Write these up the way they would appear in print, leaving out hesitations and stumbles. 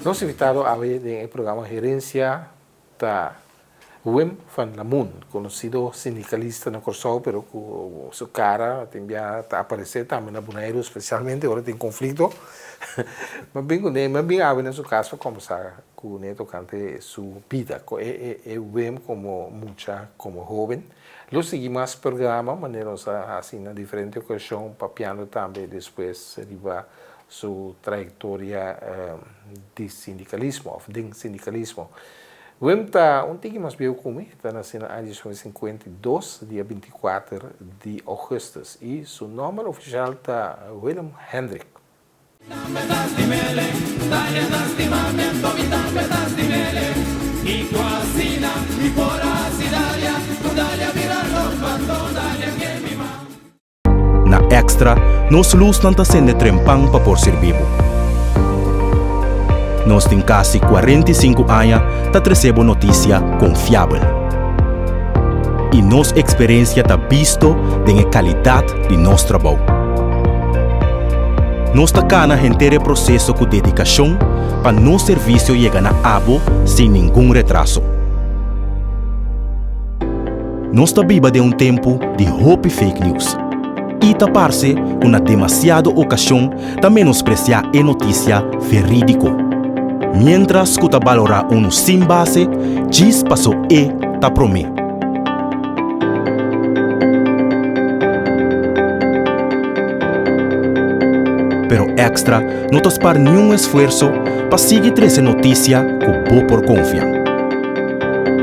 Nos invitado awe den e programa Herencia ta Wim van Lamoen, conocido sindicalista na Corsou pero cu su cara tin bia ta aparece tambe na Boneiru, especialmente ora tin conflicto. Mi a bin cune, mi a bin awe na su cas pa combersa cune tocante su bida, e e Wim como mucha, como hoben. Lo sigui mas programa manera nos a haci na diferente ocasion papiando tambe despues riba su trayectoria di sindicalismo of den sindicalismo. Wim ta un tiki mas bieu ku mi, e ta naci na aña 1952, dia 24 di augustus y su nomber oficial ta Willem Hendrik. Na Extra, nos lusnan ta sende trempan pa por sirbi bo. Nos tin kasi 45 aña ta trese bo notisia konfiabel. I nos eksperensia ta bisto den e kalidat di nos trabou. Nos ta kana henter e proseso ku dedikashon pa nos servisio yega na abo sin ningun retraso. Nos ta biba den un tempu di hopi fake news i ta parse ku na demasiado okashon ta menospresiá e notisia verídiko, miéntras ku ta balorá unu sin base djis paso e ta promé. Pero Extra no ta spar niun esfuerso pa sigui trese notisia ku bo por konfia.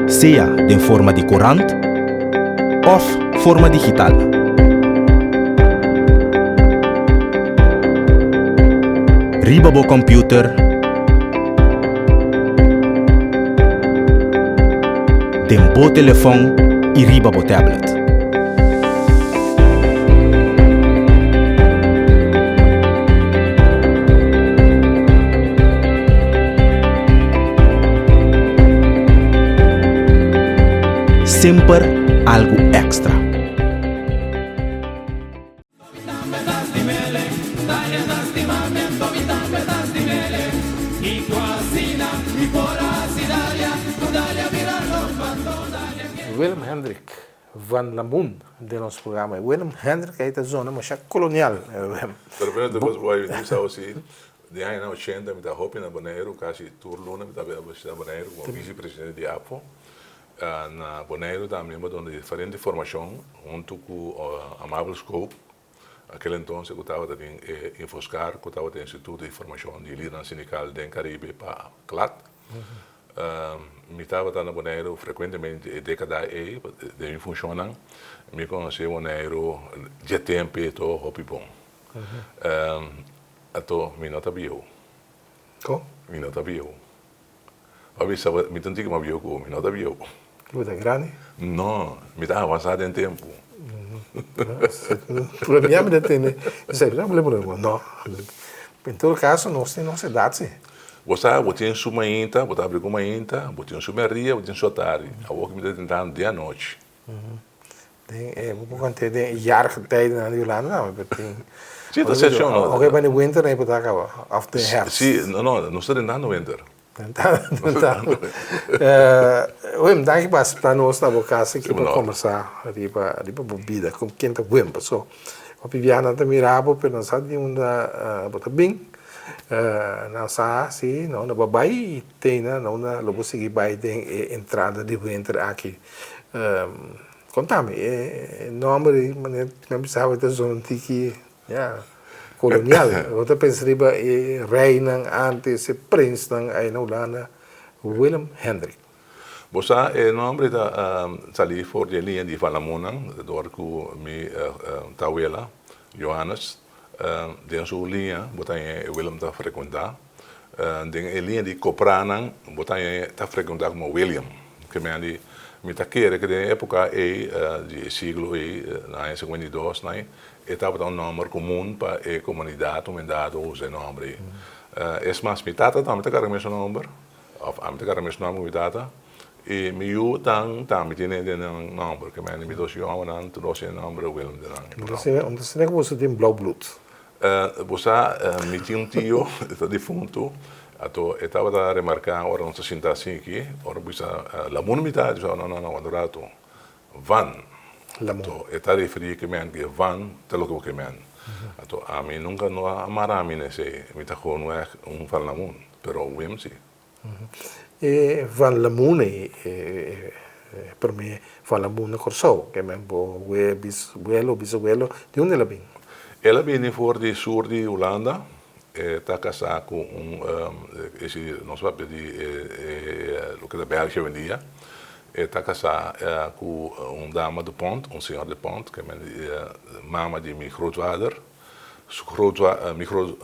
Sea den forma di korant òf forma digital. Riba bo kòmpiuter, den bo telefòn i riba bo tablet. Semper algu èkstra. Willem Hendrik van Lamoen den nos programa. Willem Hendrik ei ta zona masha kolonial. Pero primero te bo a bisa si Den añanan ochenta mi ta hopi na Boneiru, kasi tur luna mi ta bishita Boneiru komo visi presidente di APFO. Na Boneiru tambe mi a duna diferente formashon huntu ku Amabel Scope, akel entonces ku tabata den e Infoscar ku tabata e instituto di formashon di lidernan sindikal den Karibe pa CLAT. Mi tabata na Boneiru frekuentemente e dekada ei den mi funshonnan. Mi konosé Boneiru dje tempu ei to hopi bon. Ato mi no ta bieu. Ko? Mi no ta bieu. Bo a bisa bo, mi ta un tiki mas bieu ku bo, mi no ta bieu. Bo ta grandi? No, mi ta avansá den tempu. Pero mi ta tende, mi sa bo, no. En todo kaso nos tin nos edat si. Bo sa, bo tin su mainta, bo ta habri ku mainta, bo tin su mèrdia, bo tin su atardi. Awor ku mi ta tentando di anochi. Den e, bo por conté den e jaargetijdennan di Hulanda tambe, pero tin. Sí, ta session. Oke pa di winter nan e por ta caba, of den herfst. Sí, no, no, nos ta drentando winter. Drentando. Wim, danki pa acepta nos na bo cas aki pa combersa riba, riba bo bida, con ken ta Wim. Paso, hopi bia nan ta mira bo, pero nan sa di unda bo ta bin. Nan sa si na unda bo a bai y te na unda lo bo sigui bai den e entrada di winter aki. Konta mi, e nòmber ei manera mi a bisa bo ta zona un tiki, ya. Kolonial. Bo ta pensa riba e reinan antes, e prinsnan ei na Hulanda, Willem Hendrik. Bo sa e nomber ta sali for di e liña di Van Lamoennan dor ku mi tawela Johannes den su liña bo ta haña e Willem ta frekuentá. Den e liña di Kopranan bo ta haña ta frekuentá komo William. Ke men di mi ta kere ku den e époka ei di e siglo ei na aña 52 nan e tabata un nomber komun pa e komunidat un mendado usa e nomber ei. Es mas mi tata tambe ta karga mesun nomber. Of ami ta kara mes nòmber ku mi tata i mi yu tan tambe tene den nan nòmber ke mende mi dos yu hòmbernan tur dos tene nòmber Willem den nan nòmber. Unda asina ku boso tin blou blut? Bo sa mi tin un tio e ta difuntu ato e tabata remarká ora nos ta sinta asin aki ora bo bisa Lamun mi ta e ta bisa no no no wanta un ratu Van ato e ta referí ke men ke van ta loke bo ke men ato ami nunka no a mara mi na esei mi ta gewoon un Van Lamun. Pero Wim si. E Van Lamoen ei e prome Van Lamoen na Kòrsou, ke men bo bisbuelo o bisabuelo, di unda el a bin? El a bini for di sur di Hulanda, e ta kasá ku un, esi nos papia di e loke ta België awendia, e ta kasá ku un dama Dupont, un señor Dupont, ke men mama di mi grootvader. Su grootva, mi groot,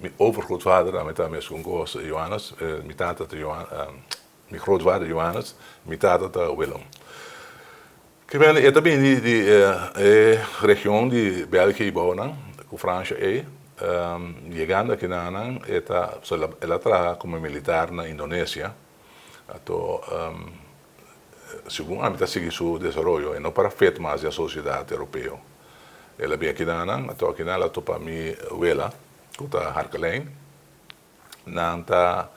mi overgrootvader, ami ta meskun kos Johannes, mi tata ta Johan, mi grootvader Johannes, mi tata ta Willem. Ke men e ta bini di e region di België i bounan, ku Fransha ei, yegando akinanan e ta, el a traha komo militar na Indonesia, anto Segun ami ta sigui su desaroyo, e no para fet mas den sosiedat europeo. El a bin akinanan, anto akinan el a topa mi wela, ku ta Harkelijn. Nan ta,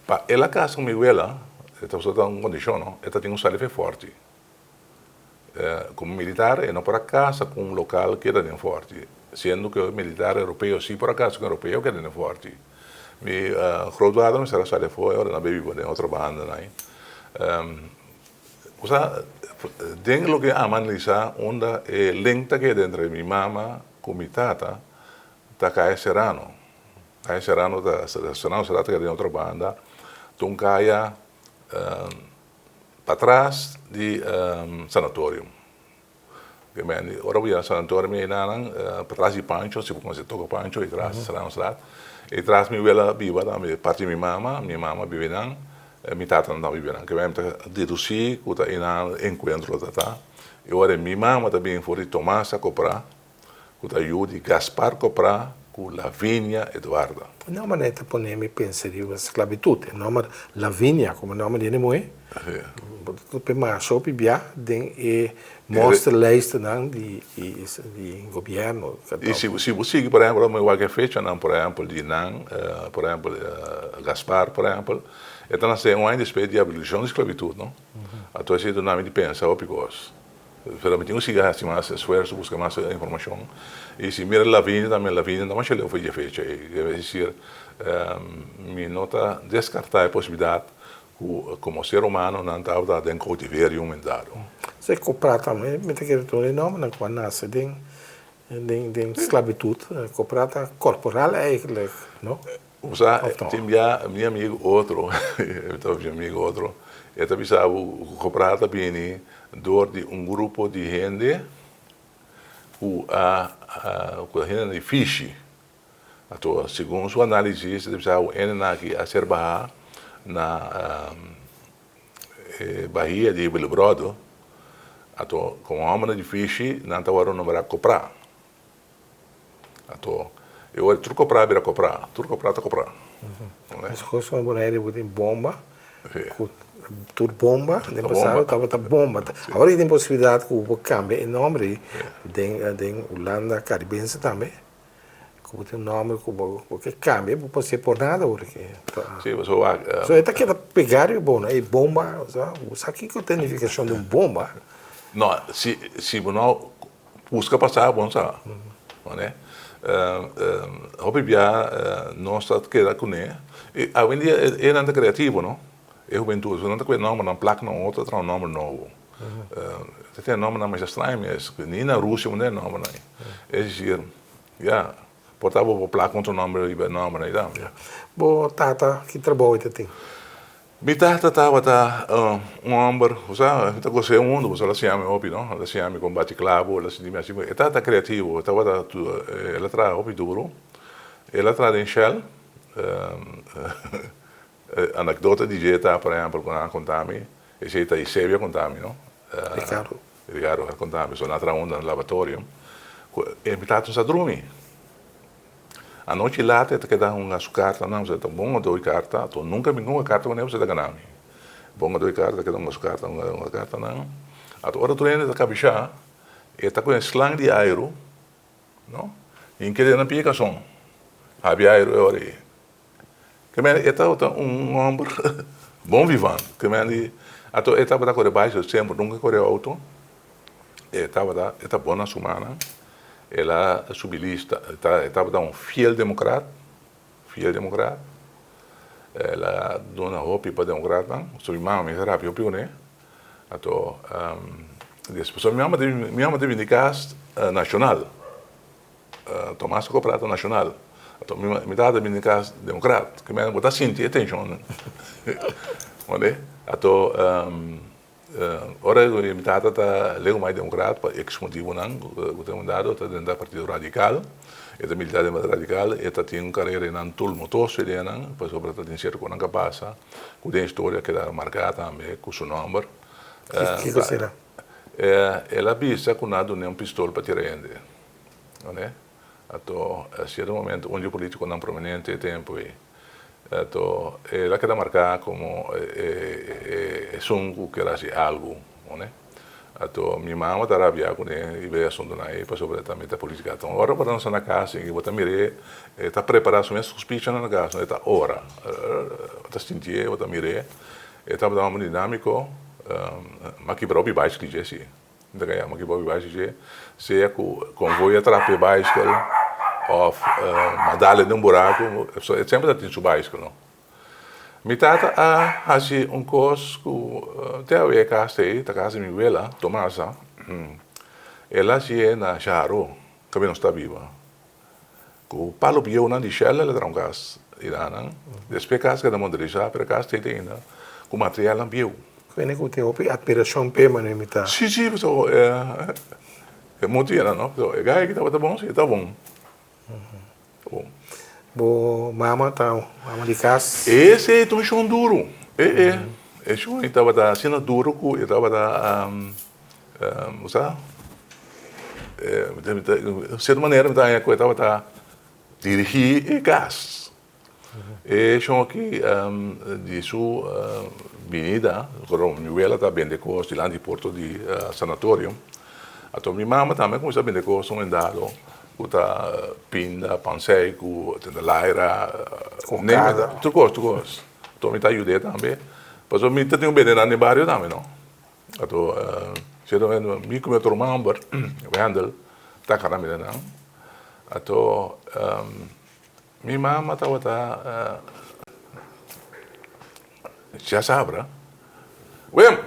pa el a kasa ku mi wela, e tabata un kondishon no, e ta tin un sali fe fòrti. Komo militar e no por a kasa ku un lokal keda den fòrti, siendo ku e militar europeo si por a kasa ku un europeo keda den fòrti. Mi grootvader mester a sali afó e ora nan a biba den otro banda nan. Osea, den loke ami a analisá unda e link ta keda entre mi mama ku mi tata ta Kaya Serrano. Kaya Serrano ta, Serrano ta keda den otro banda, ta un kaya patras di sanatorium. Ora bo yega sanatorium einanan patras di Pancho, si bo conoce Toko Pancho e tras Serranostraat, e tras mi wela biba tambe parti di mi mama, mi mama biba einan, mi tata no ta biba einan. Mi ta deduci cu ta einan encuentro ta ta. E ora mi mama ta bin for di Tomasa Copra ku ta yu di Gaspar Koprá ku Lavinia Eduarda. E nòmber ei ta pone mi pensa riba sklabitut. E nòmber Lavinia komo nòmber di hende muhé bo ta topa mas hopi bia den e mòsterlijstennan di gobièrnu. I si bo sigui por ehèmpel ora mi wak e fechanan por ehèmpel di nan, por ehèmpel Gaspar por ehèmpel, e ta nase un aña despues di abolishon di sklabitut no. Anto esei duna mi di pensa hopi kos. Pero mi tin ku sigui hasi mas esfuerso, buska mas informashon. I si mira Lavinia tambe, Lavinia no masha leu for dje fecha ei. Es desir, mi no ta deskartá e posibilidat ku komo ser humano nan tabata den koutiverio un momento dado. Se Koprá tambe, mi ta kere tur e nòmbernan ku a nase den den sklabitut. Koprá ta korporal eigenlijk, no? Bo sa, tin bia mi amigu otro, mi ta papia mi amigu otro, e ta bisa bo ku koprá ta bini dor di un grupo di hende ku a ku ta hendenan di fishi. Anto segun su análisis e ta bisa bo hendenan aki a ser bahá na e bahia di Willibròrdo, anto komo hòmbernan di fishi nan ta wòrdu nombrá koprá. Anto e ora tur koprá bira koprá, tur koprá ta koprá. Meskos ku Bonaire bo tin bomba, ku tur bomba den pasado tabata bomba. Awor aki tin posibilidat ku bo kambia e nòmber ei den den Hulanda Karibense tambe, ku bo tin un nòmber ku bo ke kambia bo por hasié por nada awor aki. Sí, pasobra wak. So e ta keda pegá riba bo, e bomba, bo sa kiko ta e nifikashon di un bomba? No, si si bo no Busca pasa bon sa. Mane? Hopi bia nos ta keda kuné. I awendia e nan ta kreativo no. E hubentud. So nan ta kue nòmbernan plak na otro ta traha un nòmber nobo. Ta tene nòmbernan masha straño mes. Ni na Rusia bo no tene nòmbernan ei. Es desir, ya. Por ta bo por plak otro nòmber riba e nòmber ei tambe. Bo tata ki trabou e ta tin? Mi tata tabata un hòmber, bo sa, mi ta gos'é mundu, pasobra el a siña mi hopi, no? El a siña mi kon bati klabu, el a sinti mi hasi, e tata kreativo, e tabata, el a traha hopi duru, el a traha den Shell, anekdota di dje ta, por ehèmpel, ku nan a konta mi, esei ta Eusebio a konta mi, no? Ricardo. Ricardo a konta mi, so nan a traha huntu na laboratorio, ku e mi tata no sa drumi. Anochi laat e ta keda hunga su kartanan, pasobra e ta bon a doi karta, anto nunka mi hunga karta kuné pasobra e ta gana mi. Bon a doi karta, keda hunga su karta, hunga hunga kartanan. Anto ora tur hende ta kabishá, e ta ku e slang di airu, no, i keda na pia kason, habia airu e ora ei. Ke men e tabata un hòmber bon vivant. Ke men di, anto e tabata kore baisikèl semper, nunka e kore outo. E tabata, e ta bon na su mannan. El a subi lista, e ta, e tabata un fiel demokrat, fiel demokrat. El a duna hopi pa demokratnan. So mi mama mi sa rapia hopi kuné. Anto, despues, mi mama ta, mi mama ta bini di kas nashonal. Tomas ku prata nashonal. Anto mi tata bini kas demokrat. Ke men bo ta sinti e tenshon. Wende? Anto ora ku mi tata ta leu mai demokrat pa eks motibunan ku ta mundado ta den ta partido radikal. E ta milita den partido radikal. E ta tin un karera einan tumultuoso einan pasobra ta tin sierto konan ka pasa ku den historia a keda marka tambe ku su nòmber. Kiko sera? El a bisa ku nan a dun'é un pistol pa tira hende. Oné? Anto, sierto momento un di e politiconan prominente e tempo ei, anto el a keda marká komo e esun ku kier hasi algu, oné? Anto mi mama ta rabiá kuné riba e asuntunan ei pasobra e tambe ta politica. Anto ora bo ta na na kas i bo ta mir'é e ta prepará su mes speechnan na kas, e ta ora, bo ta sintié, bo ta mir'é, e tabata un homber dinámiko, m'a kibra hopi baisikl dje si. Mi ta yama ki Bobby Baiskel dje, sea ku konvoi a trapa e baiskel òf a dal den un buraku, e semper ta tin su baiskel no. Mi tata a hasi un kos ku te awe e kas ei, ta kas di mi wela, Tomasa, el a hasié na Sharo, kaminda nos ta biba. Ku palu bieunan di Shell el a traha un kas einan. Despues e kas keda modernisá, pero e kas ta ainda ku materialnan bieu. Wene ku tin hopi atmirashon p'e manera mi ta. Sí, sí, pasobra e motibu era no, pasobra e gai aki tabata bon, sí, e ta bon. Ta bon. Bo mama ta mama di kas? Esei ta un shon duru. E, e. E shon ei tabata asina duru ku e tabata. Bo sa, sierto manera mi ta haña ku e tabata dirigí e kas. E shon aki di su binida, mi wela ta bende kos dilanti porto di sanatorio, anto mi mama tambe a kuminsá bende kos un endado ku ta pinda, pansei ku tenta laira, tur kos, tur kos. Anto mi ta yud'é tambe, pasobra mi ta tin ku bende nan den bario tambe no. Anto ciertamente mi cu mi otro ruman homber, Wendel, ta cana mira nan. Anto mi mama tabata ya sabra, Wim,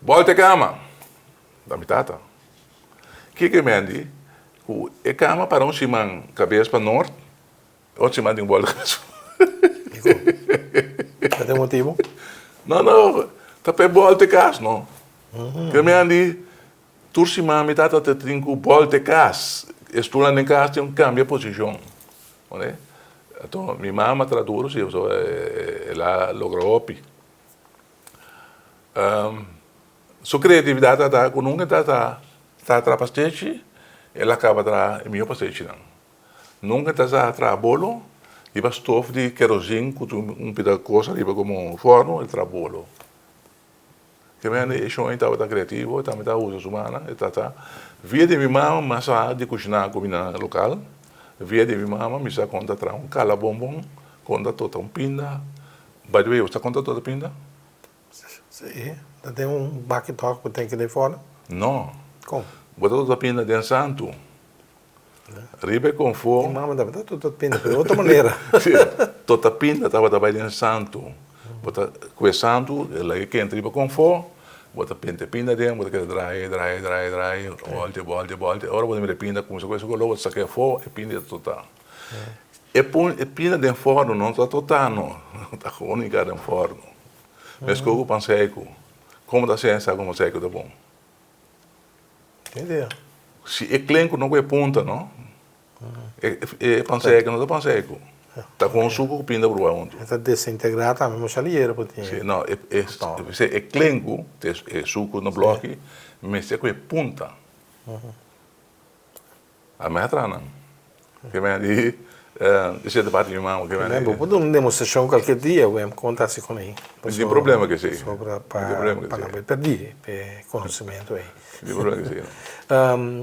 bolta e cama! Ta mi tata. Kiko e mendi? Cu e cama para un siman cabes pa nort, Otro siman tin bolta caso. Dikon? Ta tin motibu? No, no, ta p'e bolta e cas no. Ke mi a di, tur siman mi tata ta tin ku bolta e cas. E stulnan den cas tin ku cambia posicion. Oné? Anto mi mama a traha duro si, pasobra el a logra hopi. Su creatividad ta ku nunka e ta traha pastechi, el a caba traha e miho pastechinan. Nunka ta sa traha bolo riba stof di kerozin ku tin un pida kos ariba komo fòrnu e traha bolo. Ke mende e shon ei tabata kreativo, e tambe ta usa su mana, e ta ta. Via di mi mama mi a sa di kushiná kumida lokal, via di mi mama mi sa kon ta traha un kalabombon, kon ta tota un pinda. By the way, bo sa kon ta tota pinda? Si, ta den un baki tòg bo ten ke den fòrnu? No. Kon? Bo ta tota pinda den santu. Riba e konfó. Mi mama tabata tota pinda pero otro manera. Si, tota pinda tabata bai den santu. Bo ta ku e santu, e laga kenta riba konfó. Bo ta pente pinda aden, bo ta keda draai, draai, draai, draai, bòltia, bòltia, bòltia. Ora bo ta mira e pinda kuminsá ku e su koló, bo ta sak'é afó, e pinda ya ta totá. E pon e pinda den fòrnu no ta totá no, ta gewoon hinká den fòrnu. Meskos ku pan seku. Kon bo ta hasié sa ku pan seku ta bon? Si e klenku no ku e punta no, E pan seku no ta pan seku. Ta kon suku ku pinda bruha huntu. E ta desintegrá tambe masha liher por tin. Si, no, e klenku, e suku na blòki, mester ku e punta. A mi a traha nan. Ke men di, esei ta parti di mi mama. Ke men di. Bo por duna un demostrashon kualke dia wem kon ta hasi kuné. Mi tin problema ku esei. Pasobra pa nan bai pèrdí e konosementu ei. Di problema ku esei.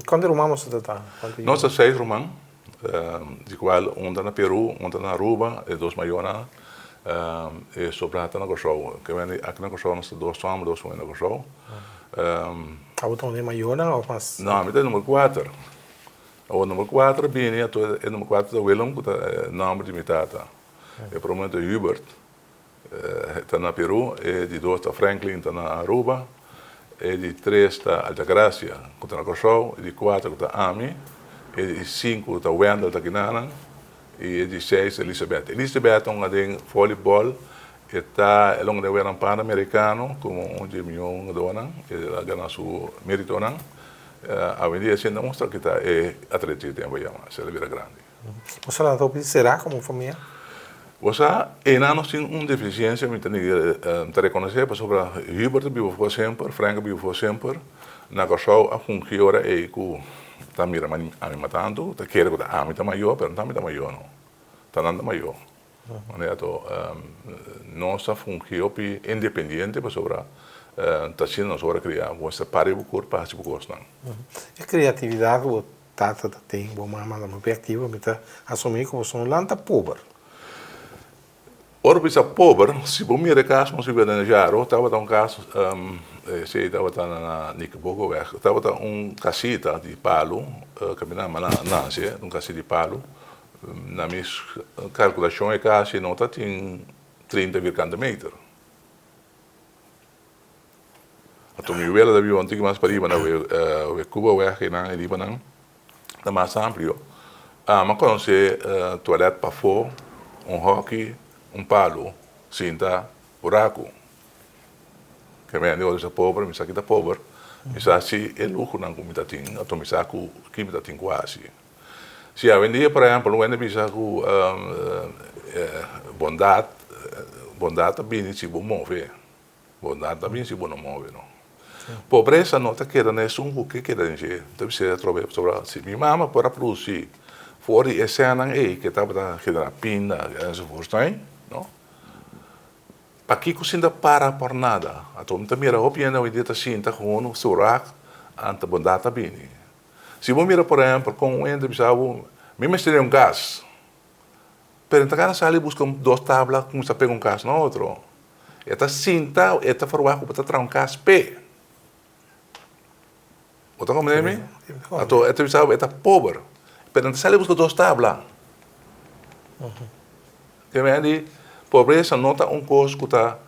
Kuantu ruman boso ta ta? Nos ta seis ruman, di kual un ta na Peru, un ta na Aruba, e dos mayornan, e sobrá ta na Kòrsou. Ke mende aki na Kòrsou nos ta dos hòmber, dos muhé na Kòrsou. Abo ta un di e mayornan òf mas? No, ami ta e number kuater. Awor number kuater bini, anto e number kuater ta Willem, ku ta e nòmber di mi tata. E promé ta Hubert. Ta na Peru, e di dos ta Franklin ta na Aruba, e di tres ta Altagracia ku ta na Kòrsou, e di kuater ku ta ami, e di sinku ta Wendel ta kinanan i e di seis Elisabeth. Elisabeth ta un aden volleyball, e ta el a un den Panamericano komo un di e mihó hungadónan, el a gana su méritonan. Awendia esei no mustra ki ta e atleta di tempu yama, esei a bira grandi. Bo sa nan ta hopi será komo famia? Bo sa, einan nos tin un defisiensia, mi ta mi ta rekonosé, pasobra Hubert a biba afó semper, Frank a biba afó semper. Na Kòrsou a fungi ora ei ku ta mira ami matantu, ta kere ku ta ami ta mayó, pero no ta ami ta mayó no, ta nan ta mayó. Manera to nos a fungi hopi independiente pasobra ta asina nos ora kriá, bo mester para riba bo kur pa hasi bo kosnan. E kreatividat ku bo Tata ta tin, bo mama ta hopi aktivo, mi ta asumí ku boso no lanta pober. Ora bisa pober, si bo mira e kas nos biba den Jaro, tabata un kas, esei tabata na Nikibokoweg, tabata un kasita di palu, kaminda mi a nase, un kasita di palu, na mi kalkulashon e kas no ta tin trinta virkante meter. Anto mi wela ta biba un tiki mas pariba na we Cubaweg einan e ribanan ta mas amplio. Ami a konosé toilet pafó, un hòki, un palu, sinta, buraku. Ke mi ora bisa pober, mi sa ki ta pober, mi sa si e luhonan ku mi ta tin, anto mi sa ku ki mi ta tin ku hasi. Si awendia por ehèmpel un hende bisa ku bondat, bondat ta bini si bo move. Bondat ta bin si bo no move no. Pobresa no ta keda na esun ku ke keda den dje. Ta bis'é atrobe pasobra si mi mama por a produsí for di e sènnan ei ke tabata generá pinda enzovoorts ei no, pakiko sinta para por nada? Anto mi ta mira hopi hende awendia ta sinta gewoon su rak anta bondat ta bini. Si bo mira por ehèmpel kon un hende bisa bo mi mester den un kas. Pero e ta gana sali buska un dos tabla kuminsá pega un kas na otro. E ta sinta, e ta ferwagt ku bo ta traha un kas p'e. Bo ta komprende mi? Anto e ta bisa bo e ta pober, pero e ta sali buska dos tabla. Ke men di pobresa no ta un kos ku ta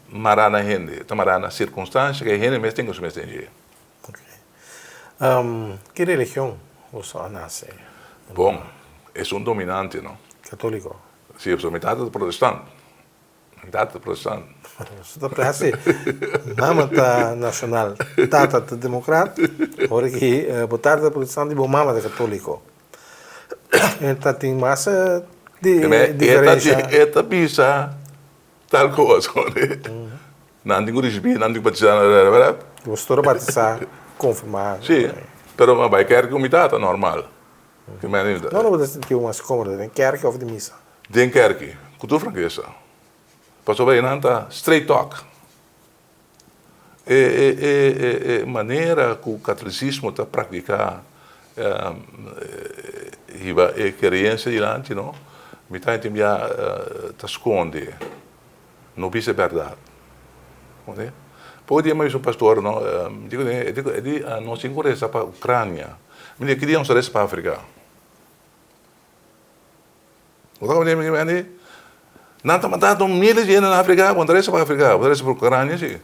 mará na hende, e ta mará na sirkunstansha ku e hende mes tin ku su mes den dje. Ki religion boso a nase? Bon, esun dominante no. Katoliko? Si, pasobra mi tata ta protestant. Mi tata ta protestant. Boso ta presi. Mama ta nashonal, tata ta demokrat. Ora ki bo tata ta protestant i bo mama ta katoliko. E ta tin mas diferensha. E ta bisa Tal kos, nan tin ku risibí, nan tin ku batisá, bèrdat? Bo tur a batisá, konfirmá. Sí, pero mi a bai kèrki ku mi tata, normal. No, no bo ta sinti bo mas kómodo, den kèrki òf den misa? Den kèrki, ku tur frankesa. Pasobra einan ta straight talk. E e e e manera ku katolisismo ta praktiká hiba e kereensia dilanti no, mi ta henter bia ta skonde, no bisa e bèrdat. Komprende? Poko dia mi a bisa un pastor no, mi di kuné, e di e di nos tin ku resa pa Ukrania. Mi di ki dia nos ta resa pa Afrika? Bo ta komprende mi ki mi di? Nan ta matando miles di hende na Afrika, bo no ta resa pa Afrika, bo ta resa pa Ukrania si.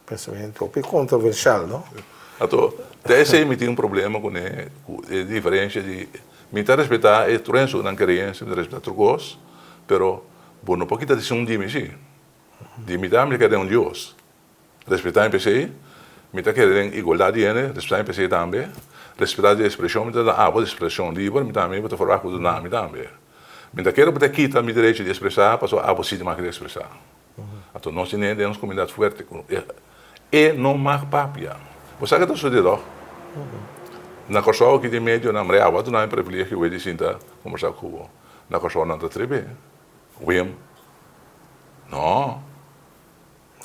Pensamentu hopi kontroversial, no? Anto, te esei mi tin un problema kuné, ku e diferensia di, mi ta respetá e tur hende su nan kreensia, mi ta respetá tur kos, pero bo no por kita esun di mi si. Di mi ta, mi ta kere den un Dios. Respetá mi p'esei, mi ta kere den igualdat di hende, respetá mi p'esei tambe. Respetá di ekspreshon, mi ta da abo di ekspreshon liber, mi tambe bo ta forwagt ku duna mi tambe. Mi ta kere bo ta kita mi derecho di ekspresá pasobra abo si ta mag di ekspresá. Anto nos tin den nos komunidat fuerte ku e no mag papia. Bo sa ke ta sucede dòg? Na Kòrsou aki tin medionan, mira abo a duna mi privilegio wei di sinta kombersá ku bo. Na Kòrsou nan ta trebe. Wim, No.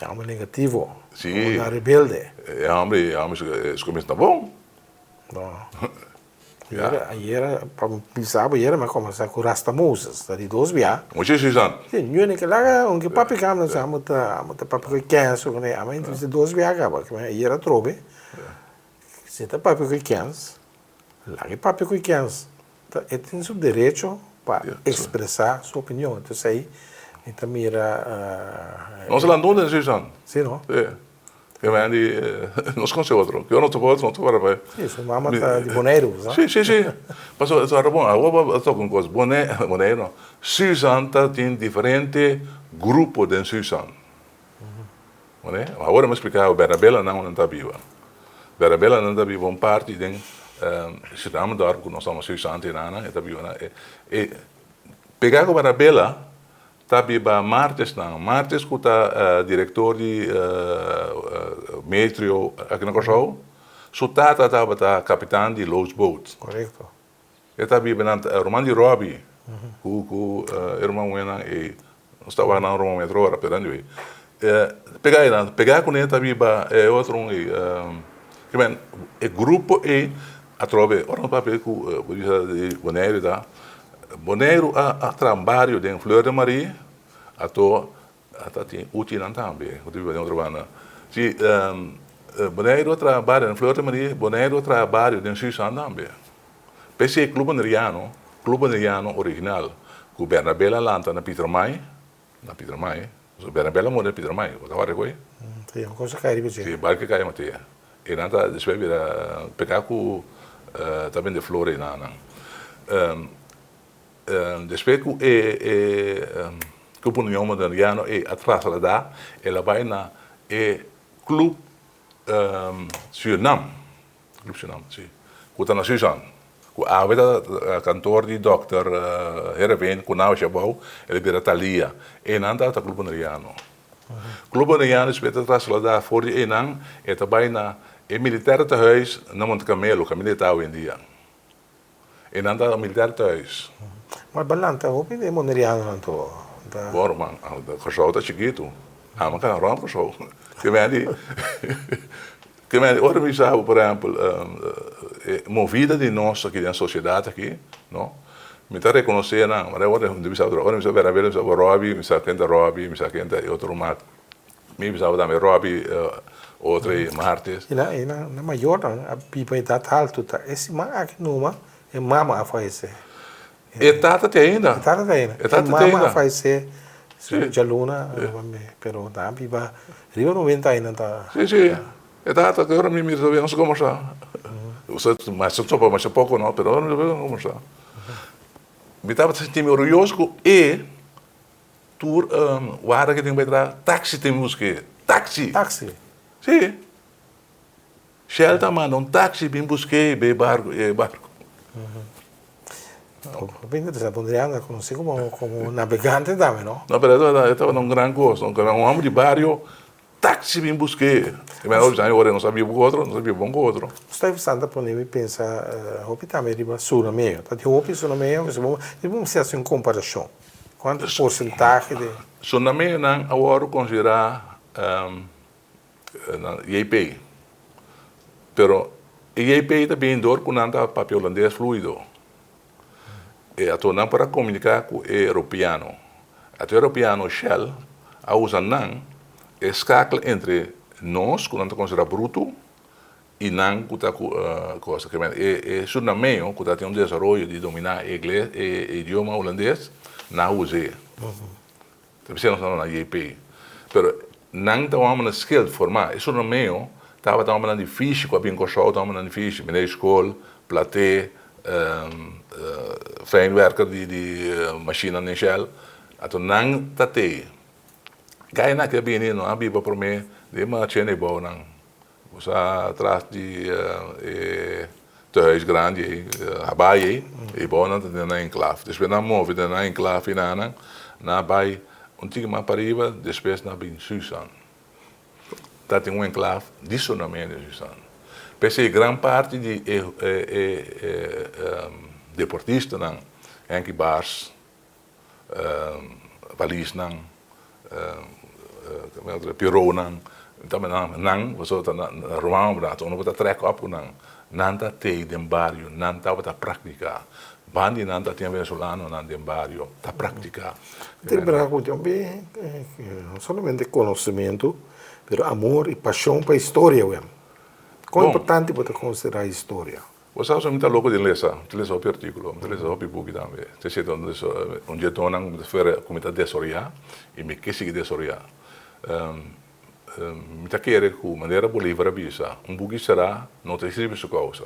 E homber negativo. Si. Como na rebelde. E homber, e homber su comienzo ta bon. No. Ayera, ayera, pa mi bisa bo, ayera mi a combersa cu Rasta Moses, ta di dos bia. Mucha Susan. Si, ño ni ke laga, aunke papi cambia, nos amo ta, amo ta papia cu e kens, cu ne, amo a entrevista dos bia caba, ayera atrobe, si ta papia cu e kens, laga e papia cu e kens. Ta e tin su derecho pa expresa su opinion. Entonces ahí mi ta mira. Nos a lanta un Susan. Si no? Si. Ke men di nos conoce otro. Ke nos topa otro, nos topa otro. Si, su mama ta di Boneiru, sa? Si, si, si. Pasobra e ta bon, awor bo a toca un cos. Boneiru no. Susan ta tin diferente grupo den Susan. Oné? Awor mi a spliká bo Bernabela nan unda nan ta biba. Bernabela nan ta biba un parti den Surinamedorp ku nos ta yama Susan Tirana, e ta biba na e pegá ku Bernabela ta biba Martes nan. Martes ku ta direktor di Metrio aki na Kòrsou, su tata tabata kapitan di loodsboot. Korekto. E ta biba nan ruman di Robbie ku ku e ruman muhénan ei nos ta wak nan ruman muhé otro ora pero anyway pega einan pega kuné ta biba e otro un ei kimen e grupo ei atrobe ora nos papia ku bo bisa di Boneiru ta Boneiru a traha un bario den Fleur de Marie ato Ta tin utinan tambe ku ta biba den otro banda. Si Boneiru a traha bario den Flor de Maria, Boneiru a traha bario den Susan tambe. P'esei Club Boneriano, Club Boneriano original ku Bernabel a lanta na Pietermaai, na Pietermaai, pasobra Bernabel a muri na Pietermaai, bo ta wòrda koe? Si, un kos a kai riba dje. Si, barku a kai matea. E nan ta despues bira peka ku ta bende flor enanan. Despues ku e Club Union Boneriano ei a trasladá, el a bai na e Club Surinam, Club Surinam, si, ku ta na Susan, ku awe ta kantor di dòkter Heerenveen, ku nau Shabou, el a bira Thalia. Einan tabata Club Boneriano. Club Boneriano despues ta trasladá for di einan, e ta bai na e Militaire Tehuis na Monte Carmelo, kaminda e ta awendia. E nan ta militar thuis. Maar balanta hopi den Bonerianonan to ta. Bon ruman, Kòrsou ta chikitu. Amo kana rònt Kòrsou. Ke men di, ke men di ora mi sa por ehèmpel e movida di nos aki den sosiedat aki, no, mi ta rekonosé nan. Ora mi bisa ora mi sa Berabela mi sa Robbie, mi sa ken ta Robbie, mi sa ken ta e otro ruman. Mi bisaba tambe Robbie otro e martes. I na i na na mayornan a biba edat haltu ta e siman aki numa e mama a fayesé. E tata te ainda. E tata te ainda. E tata te ainda. E mama a fayesé djaluna pero nan a biba riba noventa ainda ta. Si si e tata te ora mi mira todavia nos a kombersá. Masha topa masha poko no pero ora mi mira kombersá. Mi tabata sinti mi orguyoso ku e. Tur wara ke tin bai traha, taxi tin busk'é. Taxi! Taxi? Si. Shell ta manda un taxi bin busk'é bay barco, e barco. Hopi interesante. Adriano ta conoci como, como nabegante tambe, no? No, pero e tabata un gran cos. Un homber di bario, taxi bin busk'é. E mei hopi aña ora nos a biba cu otro, nos a biba bon cu otro. Stuyvesant ta pone mi pensa hopi tambe riba Surinameo. Ta tin hopi Surinameo, si bo mester haci un comparacion. Kuantu porsentahe di. Sundamenan a wòrdu konsiderá JP. Pero e JP ta bini dor ku nan ta papia hulandes fluido. E ato nan por a komuniká ku e europeano. Ato e europeano Shell a usa nan e skakel entre nos ku nan ta konsiderá brutu I nan ku ta ku cosa ke men e e Surnameo ku ta tin un desaroyo di dominá e ingles e idioma hulandes, nan a us'é. Ta bisa nos nan na JP. Pero Nan ta hombernan skilled, formá. E Surinameo tabata hombernan di fishi ku a bin Kòrsou ta hombernan di fishi, meneer di skol, platé, fijnwerker di di mashinnan den Shell. Anto nan ta tei. Gainan ke a bini no a biba promé den machenda e bounan. Bo sa tras di e tehuis grandi ei, Habaai ei, e bounan ta den nan enklaf. Despues nan move den nan enklaf einanan, nan a bai un tiki mas pariba, despues nan a bin Susan. Ta tin un enklaf di Suriname den Susan. P'esei gran parti di e deportistanan, Henky Baars, Valisnan, pironan, nan pasobra ta na ruman obra, unda bo ta trek op ku nan, nan ta tei den bario, nan tabata praktiká. Banda di nan ta tin venezolanonan den bario ta praktiká. Tin bira ku tin no solamente konosementu, pero amor i pashon pa historia wèm. Kon importante bo ta konsiderá historia? Bo sa mi ta loko di lesa, mi ta lesa hopi artíkulo, mi ta lesa hopi buki tambe. Ta siete un dje tonan ku mi ta spera ku mi ta desaroyá i mi ke sigui desaroyá. Mi ta kere ku manera Bolívar a bisa, un buki será no ta sirbi su kousa.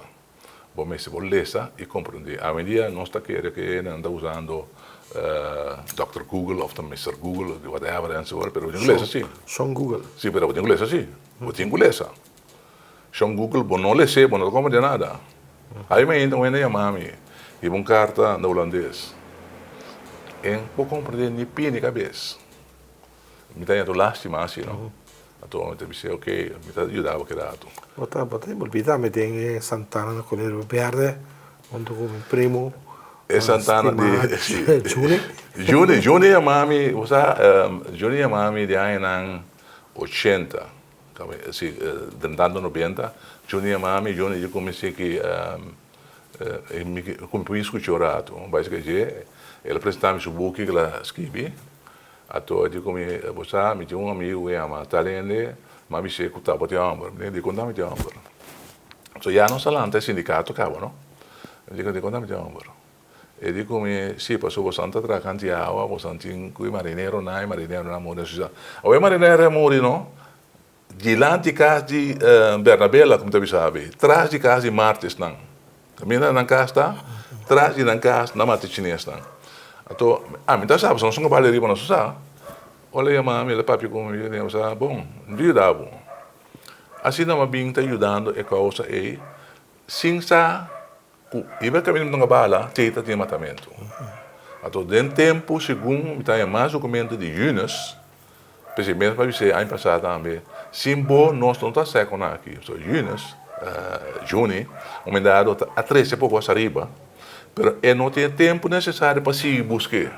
Bo mester por lesa i komprendé. Awendia nos ta kere ku nan ta usando Dòkter Google òf ta Mister Google, whatever enzovoort, pero bo tin ku lesa si. Shon Google. Si, pero bo tin ku lesa si. Bo tin ku lesa. Shon Google bo no les'é, bo no ta komprendé nada. Ai mainta un hende yama mi, hiba un karta na hulandes. E no por komprendé ni pie ni kabes. Mi ta yendo lástima asi, no? Anto mi ta bis'é, oke, mi ta yuda bo ki ratu. Bo ta bo ta enbolbí tambe den e Santana na Kolero Berde huntu ku mi primo E Santana di stimá Juni. Juni, Juni yama mi, bo sa, Juni yama mi di añanan ochenta. Si drentando nobenta, Juni yama mi, Juni di ku mi si ki mi ku mi pudi skucha un ratu. Bai si dje, el a presenta mi su buki ku el a skibi. Ato e di ku mi, bo sa, mi tin un amigu ku yama tal hende, mi a bis'é ku ta bo tin hòmber. Mi di, dikon ta mi tin hòmber? So ya nos a lanta e sindikato kaba, no? Mi di, dikon ta mi tin hòmber? E di ku mi, Sí, pasobra bosan ta traha kanti awa, bosan tin ku e marineronan, e marineronan a muri na Suiza. Awe e marinero a muri no, dilanti kas di Bernabela, ku mi ta bisa abi, tras di kas di Martesnan. Kaminda nan kas ta, tras di nan kas nan mata e chinesnan. Anto, ami ta sa, pasobra nos a bali riba nos sa. Ora el yama mi, el a papia ku mi, mi a bisa, Bon, mi ta yuda bo. Asina mi a bin ta yudando e kousa ei, sin sa Ku riba e kaminda mi ta bala, tei ta tin matamentu. Anto den tempu segun mi ta haña mas dokumento di Yunus, p'esei mes mi a bis'é aña pasá tambe, sin bo nos no ta sèkon aki. So Yunus, Juni, un mendado ta a trese poko as ariba, pero e no tin e tempu nesesario pa sigui busk'é.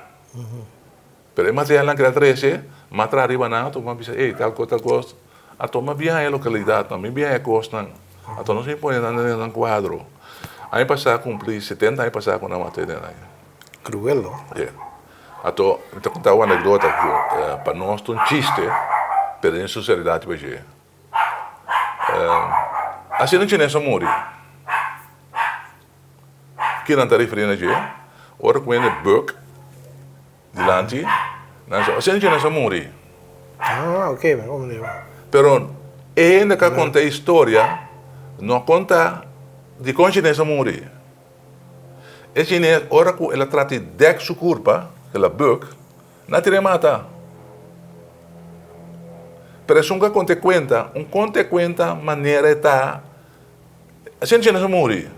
Pero e materialnan ku el a trese, mi a traha riba nan, anto mi a bisa, ey, tal kos, tal kos. Anto mi a bin haña e lokalidatnan, mi bin haña e kosnan. Anto nos bin pone nan den nan kuadro. Aña pasá kumpli setenta aña pasá ku nan mata e den nan. Kruel, no? Yeah. Anto mi ta konta un anekdota ku pa nos ta un chiste, pero den su seridat pa dje. Asina un chines a muri. Kinan ta referí na dje? Ora ku hende buk dilanti, nan sa, asina dje nan sa muri. Ah, ok, mi a komprendé. Pero e hende ku a konta e historia no a konta dikon chines a muri. E chines, ora ku el a trata di dèk su kurpa, el a buk, nan a tira e mata. Pero esun ku a konta e kuenta, un konta e kuenta manera e ta. Asina chines a muri.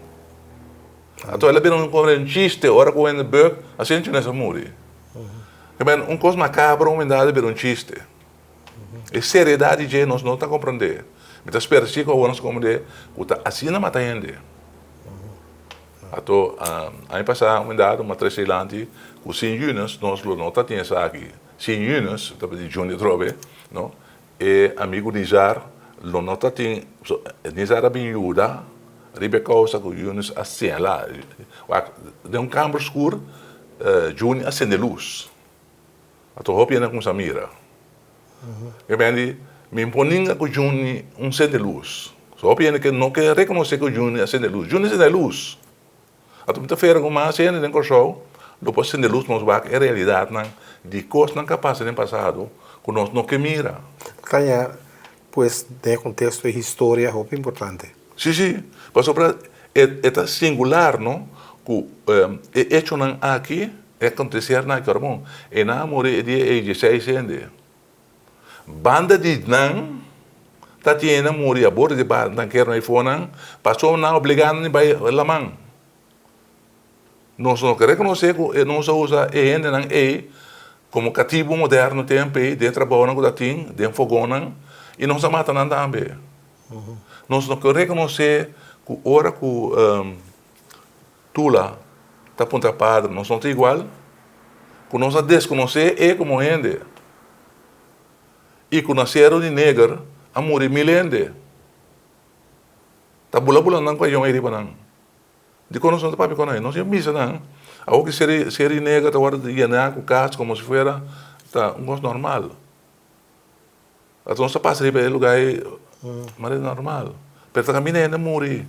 Anto el a bira un chiste ora ku hende buk, asina chines a muri. Ke men un kos makabro un bindad a bira un chiste. E seriedad di dje nos no ta komprendé. Mi ta spera si ku awor nos komprendé ku ta asina mata hende. Anto aña pasá un bindad un matres dilanti ku sin Yunus nos lo no ta tin esaki. Sin Yunus, ta di Juni atrobe, no? E amigu Nizar lo no ta tin, Nizar a bin yuda riba e kousa ku Yunus a señalá. Wak, den un kamber skur, Juni a sende lus. Anto hopi hende a kuminsá mira. E ben di, Mi por ninga ku Juni un sende lus. So hopi hende ke no ke rekonosé ku Juni a sende lus. Juni a sende lus. Anto mi ta fera ku mas hende den Kòrsou lo por sende lus nos wak e realidatnan di kosnan ku a pasa den pasado ku nos no ke mira. Caña pues den e contexto e historia hopi importante. Sí, sí. Pasobra e e ta singular no cu e echonan aki e acontecernan aki ora bon e nan a muri e dia ei dieseis hende. Banda di nan ta tin hende a muri a bordo di barco nan kere no ei fonan pasobra nan a obliga nan di bai laman. Nos no ke rekonosé ku e nos a usa e hendenan ei komo katibu moderno tempu ei den trabounan ku ta tin, den fogonnan, i nos a mata nan tambe. Nos no ke rekonosé ku ora ku Tula ta puntra Padre nos no ta igual, ku nos a deskonosé e komo hende i ku na Seru di Neger a muri mil hende. Ta bula bula nan ku avion ei riba nan. Dikon nos no ta papia ku nan? Nos ya bisa nan, awor ki seri seri neger ta wòrdu yená ku kas komo si fuera ta un kos normal. Anto nos ta pasa riba e lugá ei manera normal, pero ta kaminda hende muri.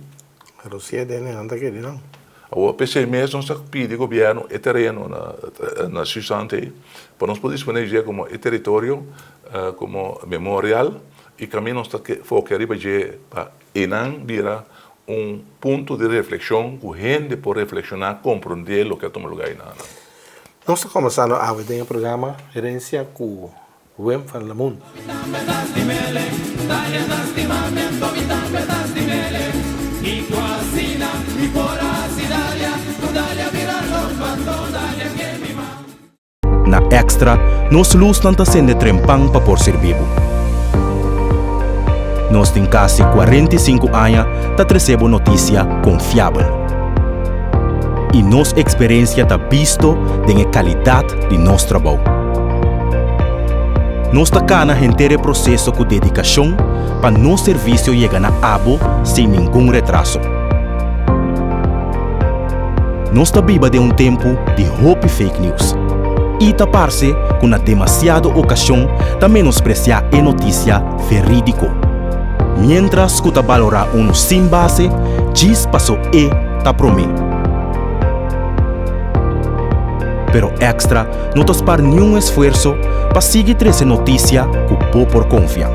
Pero si e den nan ta kere nan. Awor p'esei mes nos ta pidi gobièrnu e tereno na na Susan ei pa nos por disponé dje komo e teritorio komo memorial i kaminda nos ta fokia riba dje pa Einan bira un punto di reflexion cu hende por reflexiona, comprende loke a tuma lugar einan. Nos ta comenzando awe den e programa Herencia cu Wim van Lamoen. Na Extra, nos lusnan ta sende trempan pa por sirbi bo. Nos tin kasi 45 aña ta trese bo notisia konfiabel. I nos eksperensia ta bisto den e kalidat di nos trabou. Nos ta kana henter e proseso ku dedikashon pa nos servisio yega na abo sin ningun retraso. Nos ta biba den un tempu di hopi fake news i ta parse ku na demasiado okashon ta menospresiá e notisia verídiko. Miéntras ku ta balorá unu sin base djis paso e ta promé. Pero Extra no ta spar niun esfuerso pa sigui trese notisia ku bo por konfia.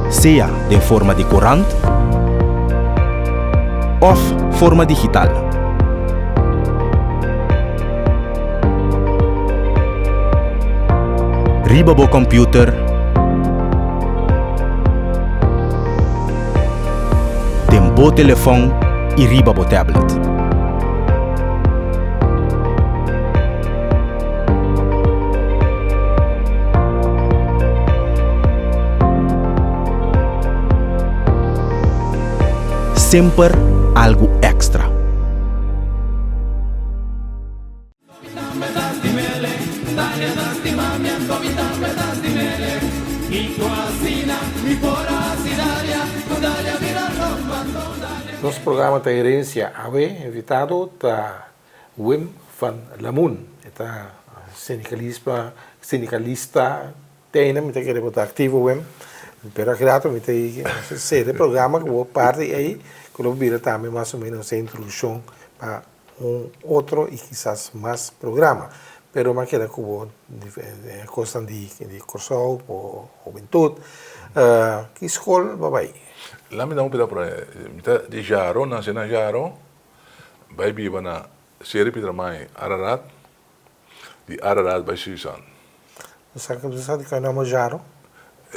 Sea den forma di korant òf forma digital. Riba bo kòmpiuter, den bo telefòn i riba bo tablet. Semper algu èkstra. Nos programa ta Herencia Awe invitado ta Wim van Lamoen. E ta sindicalista, sindicalista teina, mi ta kere bo ta activo Wim, pero aki rato mi ta sede programa ku bo parti ei ku lo bira tambe mas o menos e introduccion pa un otro y kisas mas programa. Pero mi a keda ku bo kosnan di Kòrsou, bo hubentud. Ki skol bo a bai? Laat mi da un pida prome. Mi ta di Jaro, nase na Jaro. Bai biba na Seri Pietermaai, Ararat, di Ararat bai Suisan. Bo sa bo sa dikon e nomber Jaro?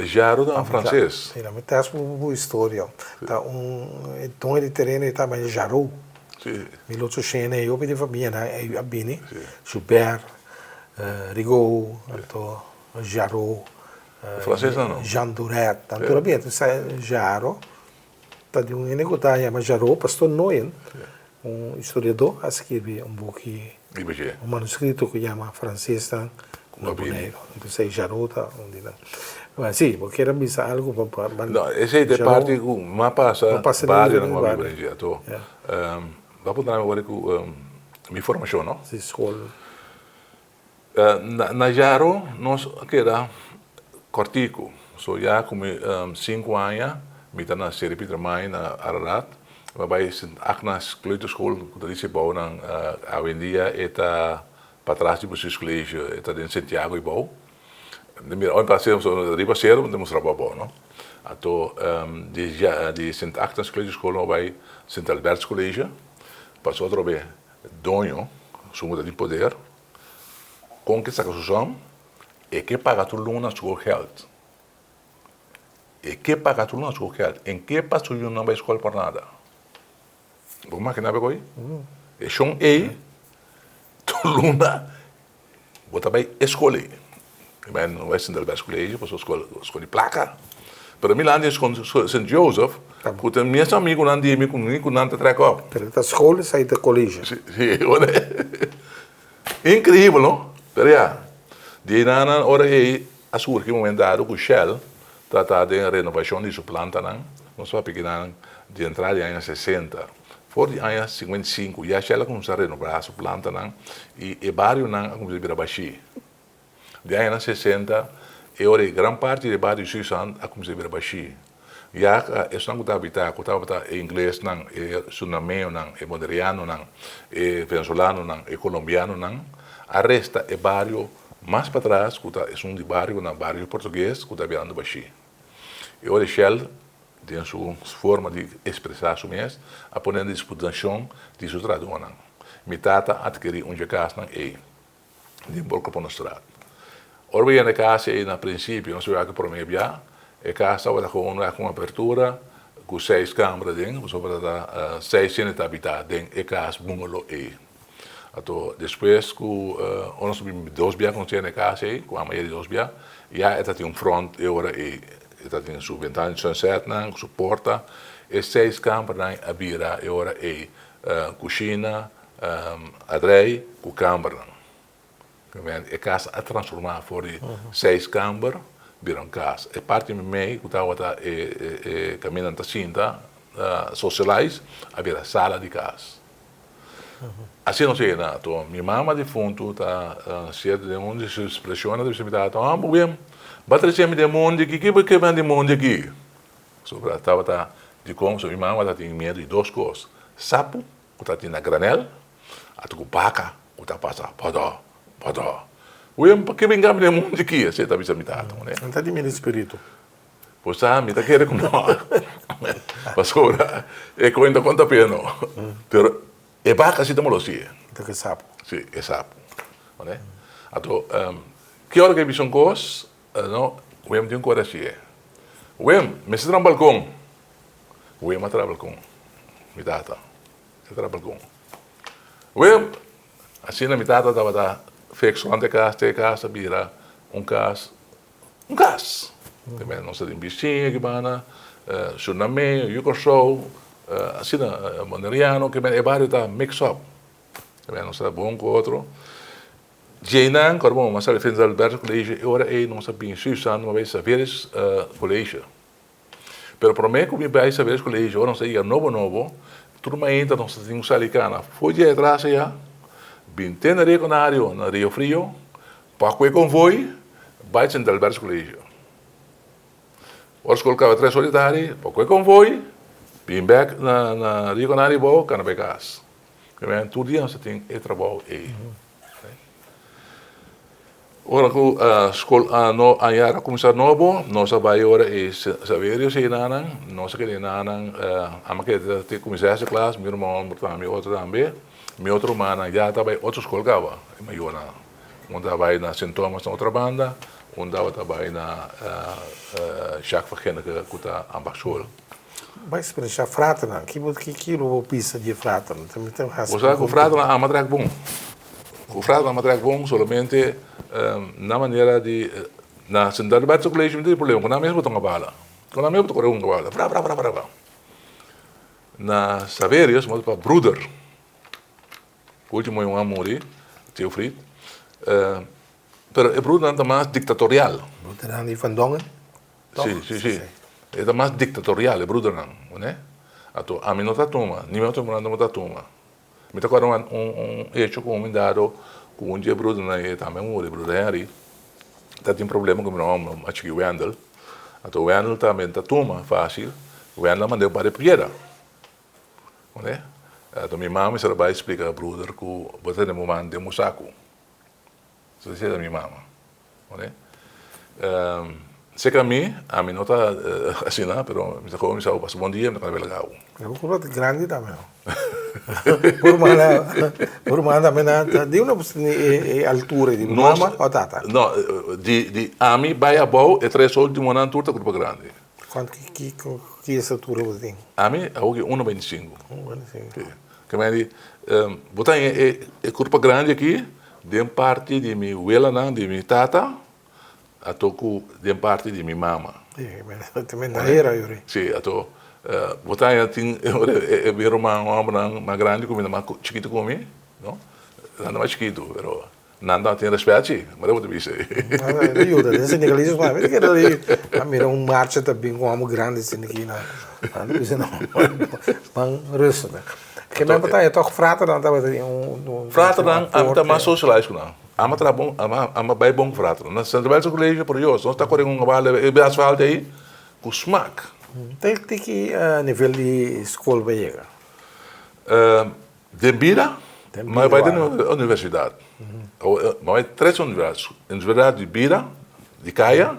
Jaro ta un franses. Mira, mi test bo bo historia. Ta un e doño di tereno e tabata Jaro. Si. 1800 e hopi di famianan ei a bini. Si. Joubert, Rigaud, anto Jaro. Fransesnan no? Jean Duret, nan tur a bini. Entonces Jaro. Ta di un hende ku ta yama Jarreau, Pastor Noyen, un historiadó, a skirbi un buki, un manuskrito ku yama Fransesnan na Boneiru. Entonces ei Jarreau ta un di nan. Bueno, si, bo kier a bisa algu pa pa No, esei ta e parti ku mi a pasa bario nan ku mi a biba den dje. Anto, bo a puntra mi awor ku mi formashon, no? Si, skol. Na Jaro nos a keda kòrtiku. So ya ku mi sinku aña mi ta na Seri Pietermaai na Ararat. Mi a bai Sint Agnes kleuterschool ku ta di Cibao nan. Awendia e ta patras di Bestuurscollege, e ta den Santiago Ibao. Mira, ora pasa riba seru, mi ta mustra bo abou, no? Anto di di Sint Agnes College School no bai Sint Albertus College, pasobra otro be doño su muda di poder, kon ke saka su som, e ke paga tur luna schoolgeld. E ke paga tur luna schoolgeld, en ke pa su yunan bai skol por nada. Bo makina be koe? E shon ei tur luna bo ta bai e skol ei. Mi bai no bai Sint Albertus College pasobra skol skol di plaka. Pero mi lanta den skol Sint Joseph ku ta mes amigunan di mi ku mi ku nan ta trek op. Pero ta skol esei ta college. Si si Increibel no? Pero ya, di einan nan ora ei a surgi un momento dado ku Shell ta ta den renovacion di su plantanan, nos papia kinan di entrada di aña sesenta. For di aña 55 ya Shell a cuminsa renova su plantanan y e barionan a cuminsa bira bashi. Di añanan sesenta e ora ei gran parti di e bario di Suisan a cuminsa bira bashi. Ya esnan ku ta habitá, ku tabata e inglesnan, e surinameonan, e bonerianonan, e venezolanonan, e kolombianonan, a resta e bario mas patras ku ta esun di barionan, bario portugues ku ta birando bashí. E ora Shell, den su forma di ekspresá su mes, a pone na disposishon di su trahadónan. Mi tata a atkerí un dje kasnan ei. den Borkoponostraat. Ora bo yega na e kas ei na prinsipio nos a wak e prome bia, e kas tabata kon un ku un apertura ku seis kamber aden, pasobra tabata seis hende ta habitá den e kas bungalow ei. Anto despues ku ora nos a bin dos bia ku nos yega na e kas ei, ku amo yega di dos bia, ya e ta tin un front e ora ei, e ta tin su bentana di sunsetnan, su porta, e seis kambernan a bira e ora ei kushina, A drei ku kambernan. E kas a transformá for di seis kamber bira un kas. E parti meimei ku tabata e kaminda nan ta sinta socialize a bira sala di kas. Asina nos yega na to. Mi mama difuntu ta sierto den un di su ekspreshonnan ta bisa mi tata, Homber Wim, bo a trese mi den mundo aki, ki bo ke den mundo aki? Pasobra tabata dikon mi mama ta tin miedu di dos kos, sapu Ku ta tin na granel, ata ku baka ku ta pasa bòdò, bòdò. Wim, pa ke bin gami den mundu aki? Asina ta bisa mi tata. No ta di miedu spiritu. Bo sa, mi ta kere ku no. Pasobra e koin ta konta p'e no. Pero e baka si ta molosie. Ta ku e sapu. Si, e sapu. Anto, ki ora ku e bisa un kos, no, Wim tin ku ora hasié. Wim, mester traha un balkon. Wim a traha balkon. Mi tata a traha balkon. Wim, asina mi tata tabata fix rond e kas te e kas a bira un kas, un kas. Te nos ta tin bisiña aki banda, Surinameo, Yu Kòrsou, asina Boneriano, ke men e bario ta mix up. Te nos ta bon ku otro. Djeinan, kòrda bo, mas a Sint Albertus College, e ora ei nos a bin Susan, nos a bai Saveris College. Pero promé ku mi bai Saveris College, ora nos a yega nobo nobo, tur mainta nos ta tin ku sali kana for di atras aya, bin te na Rio Canario, na Rio Frio, pa ku e konvoi bai Sint Albertus College. Ora skol kaba tres ora di tardi, pa ku e konvoi, bin bèk na Rio Canario abou, kana bai kas. Tur dia nos ta tin e trabou ei. Ora ku skol no aña a kuminsá nobo, nos a bai ora e Saverio si enanan, nos a keda enanan, ami a keda te kuminsá hasi klas, mi ruman hòmber tambe, otro tambe, mi otro rumannan ya ta bai otro skol kaba, e mayornan. Un ta bai na Sint Thomas na otra banda, un tabata bai na Jacques van Ginneken ku ta Ambachtsschool. Bai experienciá fraternan. Ki bo ki lo bo bisa di e fraternan? Ta mi ta hasi Bo sa ku pregunta. fraternan ama trèk bon. Ku fraternan ama trèk bon solamente na manera di na Sint Albertus College mi tin problema ku nan mes bo ta hunga bala. Ku nan mes bo ta kore hunga bala. Fra fra fra fra. Na Saverius bo ta pa broeder. Ultimo un a muri, Theofried. Pero e broedernan ta mas dictatorial. Broedernan di Van Dongen? Sí, sí, sí. E ta mas dictatorial, e broedernan, ne? Anto, ami no ta tuma, ni mi otro hermano no ta tuma. Mi ta acorda un, un hecho cu un dado cu un di e broedernan e tambe a muri, broeder Henry, ta tin problema cu mi ruman mas chiki Wendel. Anto Wendel tambe ta tuma facil, Wendel a mand'é un par di piedra, ne? Anto mi mama mester a bay splica broeder cu bo ta tene bo man den bo sacu. Esei ta mi mama. Oke. Serka mi, ami no ta asina, pero mi ta komo mi sa pasa bon dia, mi ta kaba bela gau. Bo kurpa ta grandi tambe no. Bo ruman, bo ruman tambe na ta di unda bo tene e altura di bo mama o tata? No, di di ami bai abou e tres ultimonan tur ta kurpa grandi. Kuantu ki ki estatura bo tin? Ami awor ki uno beintisinku. Uno beintisinku. Si. Ke men di bo ta haña e kurpa grandi aki den parti di mi welanan, di mi tata, Ato ku den parti di mi mama. Si, ato bo ta haña tin e mi ruman hòmbernan mas grandi ku mi, mas chikitu ku mi, no? Nan ta mas chikitu, pero nan ta tin rèspèt si, manera bo ta bisa ei. Ta yuda den sindikalismo tambe, mi ta kere di a mira un marcha ta bin ku un hòmber grandi asina aki na, nan ta bisa no, ban rustig. Ke men por ta haña tòg fraternan tabata tin un. Fraternan ami ta mas socialize ku nan. Ama traha bon, ama ama bai bon frater. Na Sint Welsa College por Dios, nos ta kore un bala e asfalt ei ku smak. Te te ki nivel di skol bo a yega? Den bida? Mi a bai den universidat. Mi a bai tres universidat. Universidat di bida, di kaya,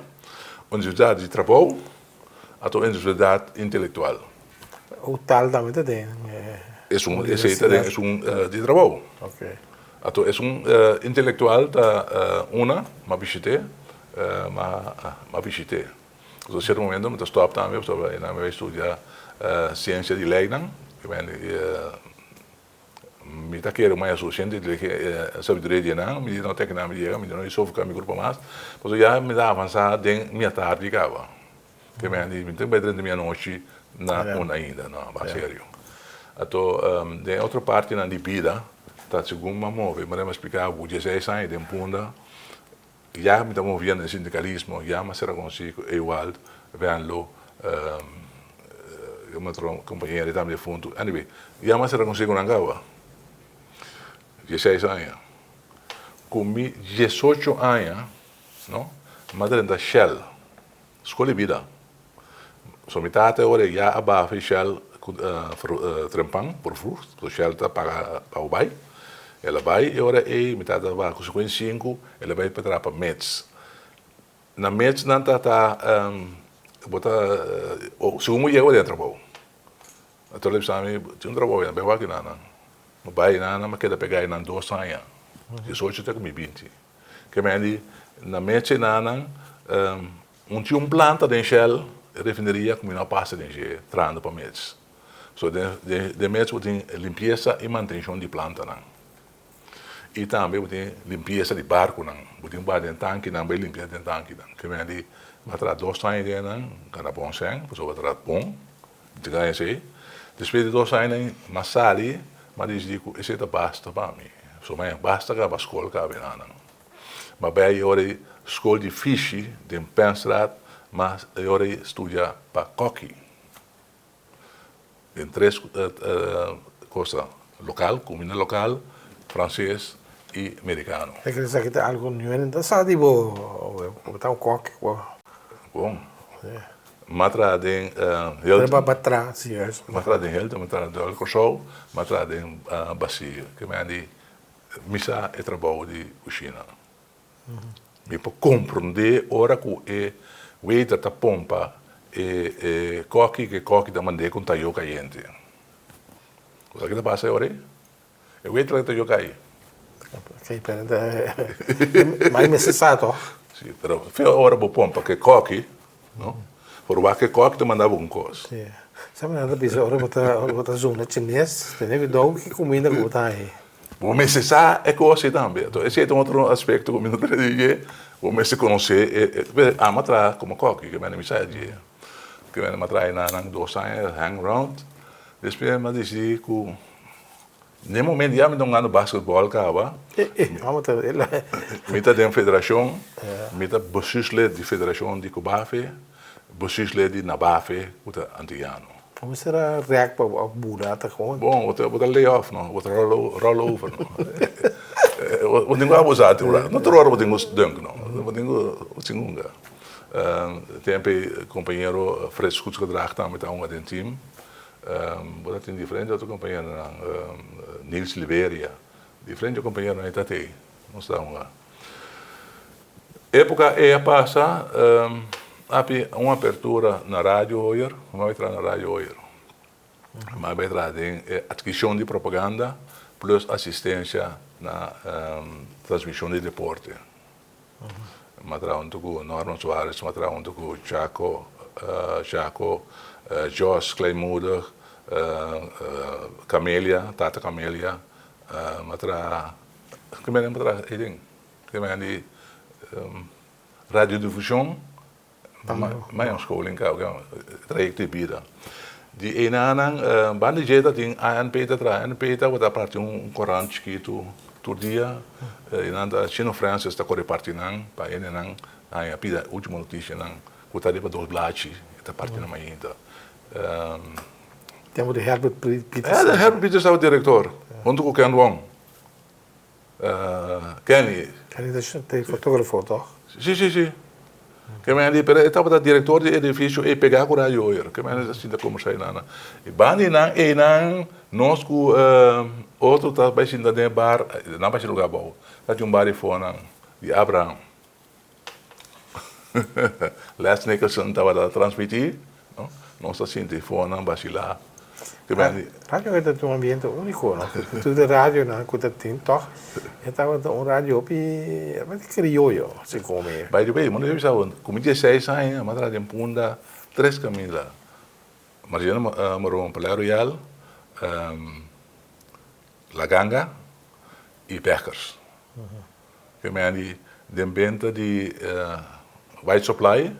universidat di trabou, ato universidat intelektual. Utal tambe ta den Esun esei ta den esun di trabou. Ato esun intelektual ta una, m'a bishit'é, m'a bishit'é. Pasobra sierto momento mi ta stòp tambe pasobra einan mi bai studia siensia di leinan, mi ta kere un maya suficiente sabiduria di einan, mi di no te kinan mi yega, mi no sofoká mi kurpa mas, pasobra ya mi ta avansá den mi atardi kaba. Te mi di, mi tin bai drenta mi anochi na un ainda, no, ba serio. Ato den otro partinan di bida ta segun mi a move, manera mi a splica bo, dieseis aña den Punda, ya mi ta moviendo den sindicalismo, ya mi a sera conoci cu Ewald, Venlo, un otro compañero tambe difunto, anyway, ya mi a sera conoci cu nan caba, dieseis aña. Cu mi diesocho aña, no, mi a drenta Shell. Skol di bida. So mi tata e ora ya a baha fi Shell ku trempan por vroeg, so Shell ta paga pa bo bai. El a bai e ora ei mi tata a baha ku 55, el a bai pa traha pa Mets. Na Mets nan ta ta bo ta segun bo yega bo den trabou. Anto el a bisa mi tin un trabou bai wak nan. Mi bai nan mi a keda pega einan dos aña, diesocho te ku mi binti. Ke men di na mechi nanan un tin un planta den Shell refineria ku mi no a pasa den dje trahando pa mech. So den den mech bo tin limpiesa i mantenshon di plantanan. I tambe bo tin limpiesa di barkunan. Bo tin baha den tankinan bai limpia den tankinan. Ke men di mi a traha dos aña den nan gana bon sèn pasobra bo a traha bon mi ta gana esei. Despues di dos aña mi a sali Mi a disidí ku esei ta basta pa mi. So mi a basta kaba skol kaba e nan. Mi a bai e ora ei skol di fishi den Penstraat, mi a e ora ei studia pa kòki. Den tres kosa, lokal, kuminda lokal, franses i merikano. E kere esaki ta algu new en ta sa di bo, bo ta un kòki. Bon. M'a traha den Hilton. Pero bo a traha, si juist. M'a traha den Hilton, m'a traha den Royal Kòrsou, m'a traha den Basir. Ke men di mi sa e trabou di kushina. Mi por komprondé ora ku e waiter ta pompa e kòki, ku e kòki ta mand'é ku un tayó kayente. Bo sa ke ta pasa e ora ei? E waiter ta yoka ei. Ok, pero mai mester sa toch? Si, pero fe ora bo pompa ke koki, no? Por wak ke koki ta manda bo un kos. Si. Sa manera ta bisa ora bo ta ora bo ta zona chines, tene cuidou ki kuminda ku bo ta haña. Bo mester sa e kos ei tambe. Enton esei ta un otro aspekto ku mi ta trata di dje. Bo mester konosé e e ama traha komo koki, ke mende mi sa dje. Ke mende mi a traha einan dos aña hang round. Despues mi a disidí ku Den momento ya mi ta hungando basketball caba. Mi ta den federacion, mi ta bestuurslid di federacion di Cobafe, bestuurslid di Nabafe cu ta Antillano. Como sera rek pa bo bula ta con? Bon, bo ta bo ta lay off no, bo ta roll over no. Bo tin cu abusa tin un rato, no tur ora bo tin cu dunk no, bo tin cu sin hunga. Tempo e compañero Frits Goedsgedrag tambe ta hunga den team. Bo ta tin diferente otro kompañeronan, Nils Liberia, diferente kompañeronan e ta tei, nos ta hunga. Époka ei a pasa, api un apertura na Radio Hoyer, mi a bai traha na Radio Hoyer. Mi a bai traha den e atkishon di propaganda plus asistensia na transmishon di deporte. Mi a traha huntu ku Norman Suarez, mi a traha huntu ku Chaco, Chaco, Jos Kleinmoedig, Camelia, Tata Camelia, mi a traha, ki manera mi a traha ei den? Ki manera di radiodifusion, mi a un scholing kaba, trayecto di bida. Di einanan, banda di dje ta tin ANP ta traha, ANP tabata parti un korant chikitu tur dia, i nan ta Chino Francis ta kore parti nan pa hendenan haña pida ultimo notisianan ku ta riba dos blachi, e ta parti nan mainta. Tempu di Herbert Pieterse. Herbert Pieterse tabata direktor huntu ku Ken Wong. Kenny. Kenny ta e fotografo toch? Si, si, si. Ke men di, pero e tabata direktor di edifisio ei pegá ku Radio Hoyer. Ke men a sinta kombersá einan. E banda einan, einan nos ku otro ta bai sinta den e bar, nan bai si lugá abou. Ta tin un bar eifonan di Abraham. Les Nicholson tabata transmití, no? Nos ta sinti fonan basilá. Radio ta tin un ambiente úniko, no? Tur e radionan ku ta tin tòg, e tabata un radio hopi krioyo, segun mi. By the way, mi no bisa bo, ku mi dieseis aña mi a traha den Punda tres kaminda. Marcelino Morón, Palais Royal, La Ganga i Beckers. Ke men di den benta di White Supply,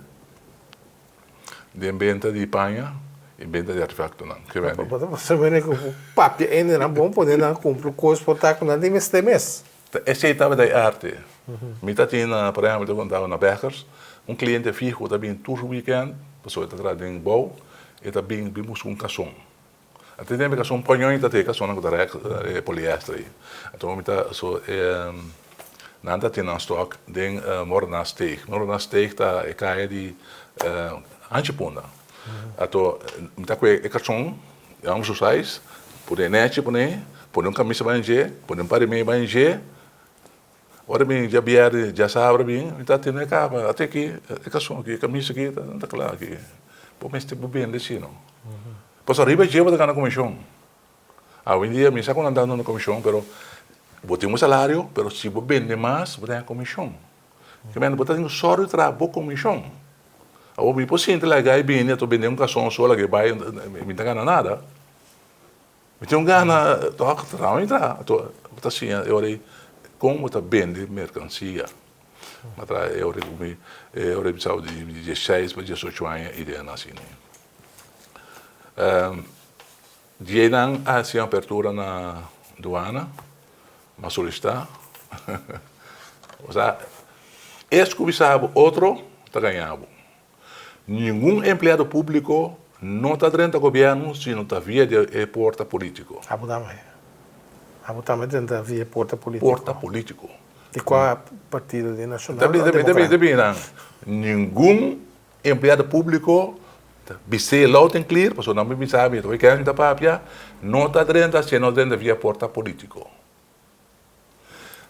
den benta di paña i benta di artefaktonan. Ke men di. Bo ta pasa mene ku papia hendenan bon pone nan kumpra kos por ta ku nan tin mester mes. Ta esei tabata e arte. Mi ta tin na, por ehempel, ta kontaba na Beckers, un kliente fiho ta bin tur weekend, pasobra e ta traha den bou, e ta bin bin buska un kason. A tin tempu kason pañoi ta te kasonnan ku ta rek e poliester ei. Anto mi ta so e nan ta tin nan stok den Moordenaarsteeg. Moordenaarsteeg ta e kaya di Hanchi Punda. Anto mi ta kue e karson yama su size, pone nechi pone, pone un kamisa bai dje, pone un par di mei bai dje. Ora mi djabièrnè djasabra bin mi ta tene kaba ate aki e karson aki e kamisa aki ta kla aki. Bo mester bo bende si no. Pasobra riba dje bo ta gana komishon. Awendia mi sa ku nan ta duna komishon pero bo tin un salario pero si bo bende mas bo ta haña komishon. Kimente bo ta tin ku sòru di traha bo komishon. Awor mi por sinti laga e bini ato bende un karson so laga e bai mi ta gana nada. Mi tin un gana tok traha mi traha ato bo ta siña e ora ei kon bo ta bende merkansia. Mi a traha e ora ei ku mi e ora ei mi sa di diesseis pa diesocho aña ideanan asina. Djeinan a hasi un apertura na duana, mi a solisitá. Osea, es ku bisa bo otro ta gaña bo. Ningun empleado públiko no ta drenta gobièrnu si no ta via di e porta polítiko. Abo tambe. Abo tambe drenta via e porta polítiko. Porta polítiko. Di kua partido? Di Nashonal òf Demokrat? Ta bira ningun Empleado públiko ta bis'é loud and clear, pasobra nan por bisa mi, ta ken ta papia, no ta drenta si e no drenta via porta polítiko.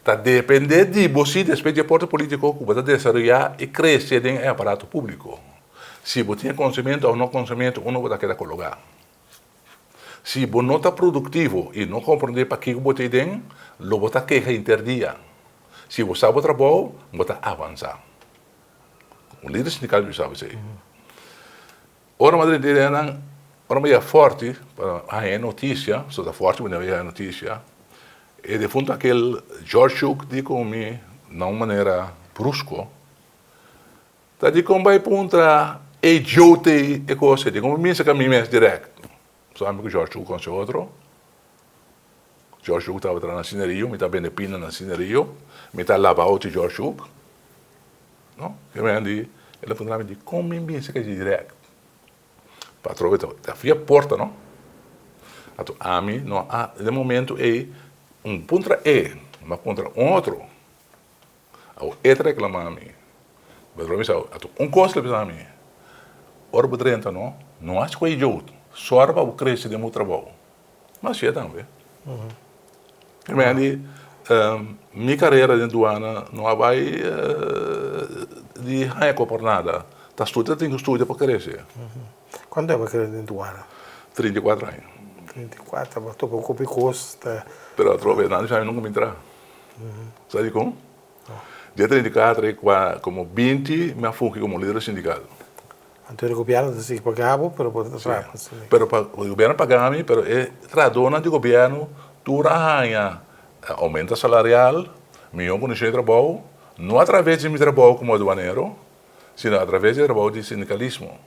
Ta dependé di bo si despues di e porta polítiko ku bo ta desaroyá i krese den e aparato públiko. Si bo tin e konosementu òf no konosementu unda bo ta keda kologá. Si bo no ta produktivo i no komprondé pakiko bo ta ei den, lo bo ta keha henter dia. Si bo sa bo trabou, bo ta avansá. Un lider sindikal mi sabi esei. Ora mi a drenta den nan, ora mi a yega Forti pa haña e notisia, pasobra ta Forti mi a haña e notisia, e defuntu akel George Hook di ku mi na un manera brusko, ta di kon bai puntra e djote ei e kos ei, di kon mi bisa ku mi mes dirèkt. Pasobra ami ku George Hook konse otro. George Hook tabata na Sinerio, mi ta bende pina na Sinerio, mi ta laba auto George Hook. No, ke men di, el a puntra mi di kon mi binse ke direct. Patrón ta, ta via porta no. Ato ami no a, den momento ei, un puntra e, ma puntra un otro. Awo e ta reclama mi. Patrón bisa, ato un kos le bisa mi, ora bo drenta no, no haci ku e idioot, sòru pa bo krese den bo trabou. Ma hacié tambe. Mi a di, mi carera den duana no a bay. di haña ku por nada. Ta studia tin ku studia pa krese. Kuantu tempu bo keda den duana? 34 aña. 34, bo topa ku hopi kos ta. Pero atrobe nan di nunka mi traha. Sa dikon? Dia 34 i kua komo 20 mi a fungi komo lider sindikal. Anto e gobièrnu ta sigui paga bo pero bo ta traha pa sindikal. Pero pa e gobièrnu paga mi pero e trahadónan di gobièrnu tur a haña oumento salarial, mihó kondishon di trabou, no atraves di mi trabou komo aduanero, sino atraves di e trabou di sindikalismo.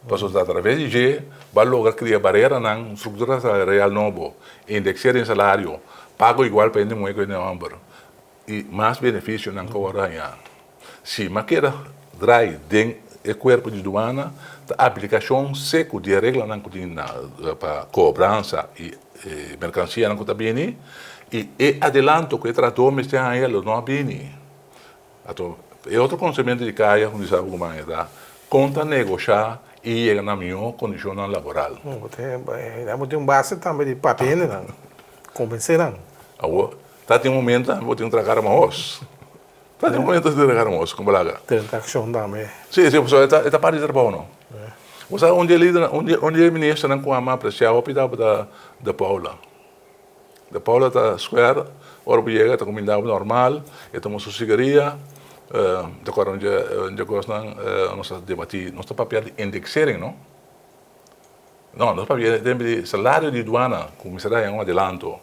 Pasobra ta atraves di dje bo a logra kria bareranan, un struktura salarial nobo, indekseer den salario, pago igual pa hende muhé ku hende hòmber i mas benefisionan ku a wòrdu hañá. Si mi a keda drai den e kuerpo di duana, ta aplikashon seku di e reglanan ku tin pa kobransa i merkansianan ku ta bini i e adelanto ku e trahadó mester haña lo no a bini. Ato, e otro konsepto di kaya ku mi sa ku manga ta kon ta negoshá i yega na mihó kondishonnan laboral. Bo tin un base tambe di papia hendenan, konvensé nan. Awor, ta tin un momento tambe bo tin ku traha kara mahos. Ta tin un momento bo tin ku traha kara mahos, komo laga. Tin akshon tambe. Si, si, pasobra e ta parti di trabou no. Bo sa un di e lidernan, un di e ministernan ku ami apresiá hopi tabata De Paula. De Paula ta square, ora bo yega ta cuminda bo normal, e tuma su sigaria, ta acorda un dje un dje cosnan nos a debati, nos ta papia di indexering no, no nos papia tempo di salario di duana cu mester a haña un adelanto,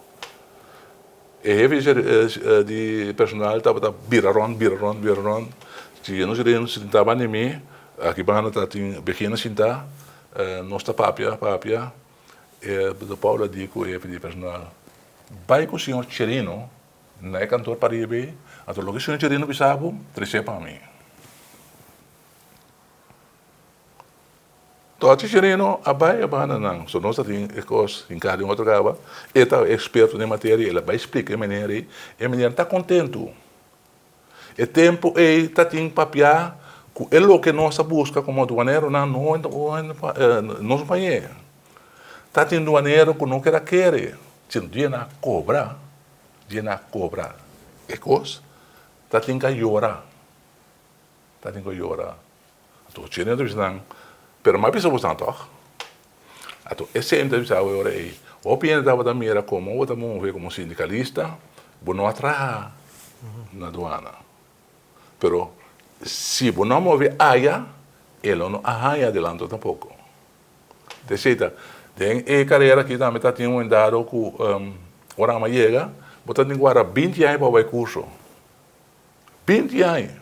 e hefe di personal tabata bira rond bira rond bira rond, si nos yega sinta banda di mi, aki banda ta tin Begina sinta, nos ta papia papia. E Bruder Paul a di ku e hefe di personal, Bai ku señor Chirino na e kantor pariba ei, anto loke señor Chirino bisa bo, tres'é pa mi. Tòchi Chirino a bai a banda nan, so nos ta tin e kos hinká den otro kaba, e ta eksperto den materia, el a bai splika e meneer ei, e meneer ta kontentu. E tempu ei ta tin papiá ku e loke nos a buska komo duaneronan no nos pañ'é. Ta tin duanero ku no keda kere, sino dia nan a kobra, dia nan a kobra e kos, ta tin ka yora, ta tin ka yora. Anto Chene ta bisa nan, pero mi a bisa boso nan tòg. Anto esei mi ta bisa awe ora ei, hopi hende tabata mira komo bo ta move komo sindikalista, bo no a traha na duana. Pero si bo no a move aya, e lo no a haña adelanto tampoko. Ta esei ta, den e karera aki tambe ta tin un dado ku ora amo a yega, bo ta tin ku wara binti aña pa bo bai kurso. Binti aña!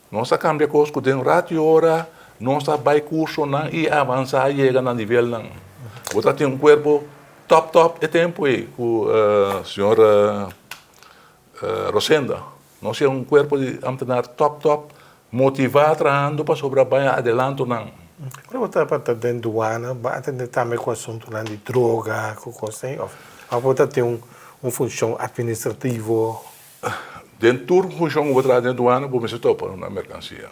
Nos a cambia cos cu den rat y ora nos a bay cursonan y avansa yega na nivelnan. Bo ta tin un cuerpo top top e tempo ey cu señor Rosenda. Nos tin un cuerpo di ambtenaar top top motiva trahando pasobra bay adelantonan. Ora bo tabata den duana bo a atende tambe cu asuntonan di droga cu cos ey of bo ta tin un funcion administrativo? Den tur funshon ku bo traha den duana bo mester topa una merkansia.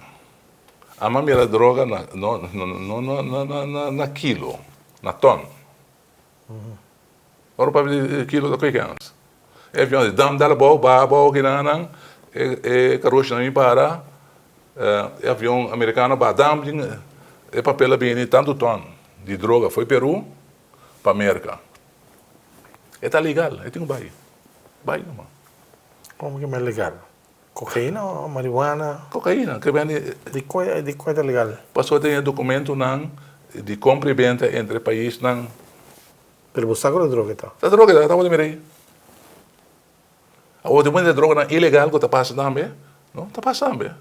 Ama mira droga na no no no na kilo, na ton. Ora papia di kilo ta koe kens. E avion di dam dal abou baha abou kinanan e e karoshinan bin para e avion amerikano baha dam e papel a bini tantu ton di droga foi Peru pa Merka. E ta legal, e tin ku bai. Bai numa. Como ke mas legal? Kokaina o marihuana? Kokaina, ke bende. Di kua di kua ta legal? Pasobra tin e dokumentonan di kompra i benta entre paisnan. Pero bo sa ku ta droga ta? Ta droga ta, tabata mira ei. Awor tin mucha droganan ilegal ku ta pasa tambe, no? Ta pasa tambe.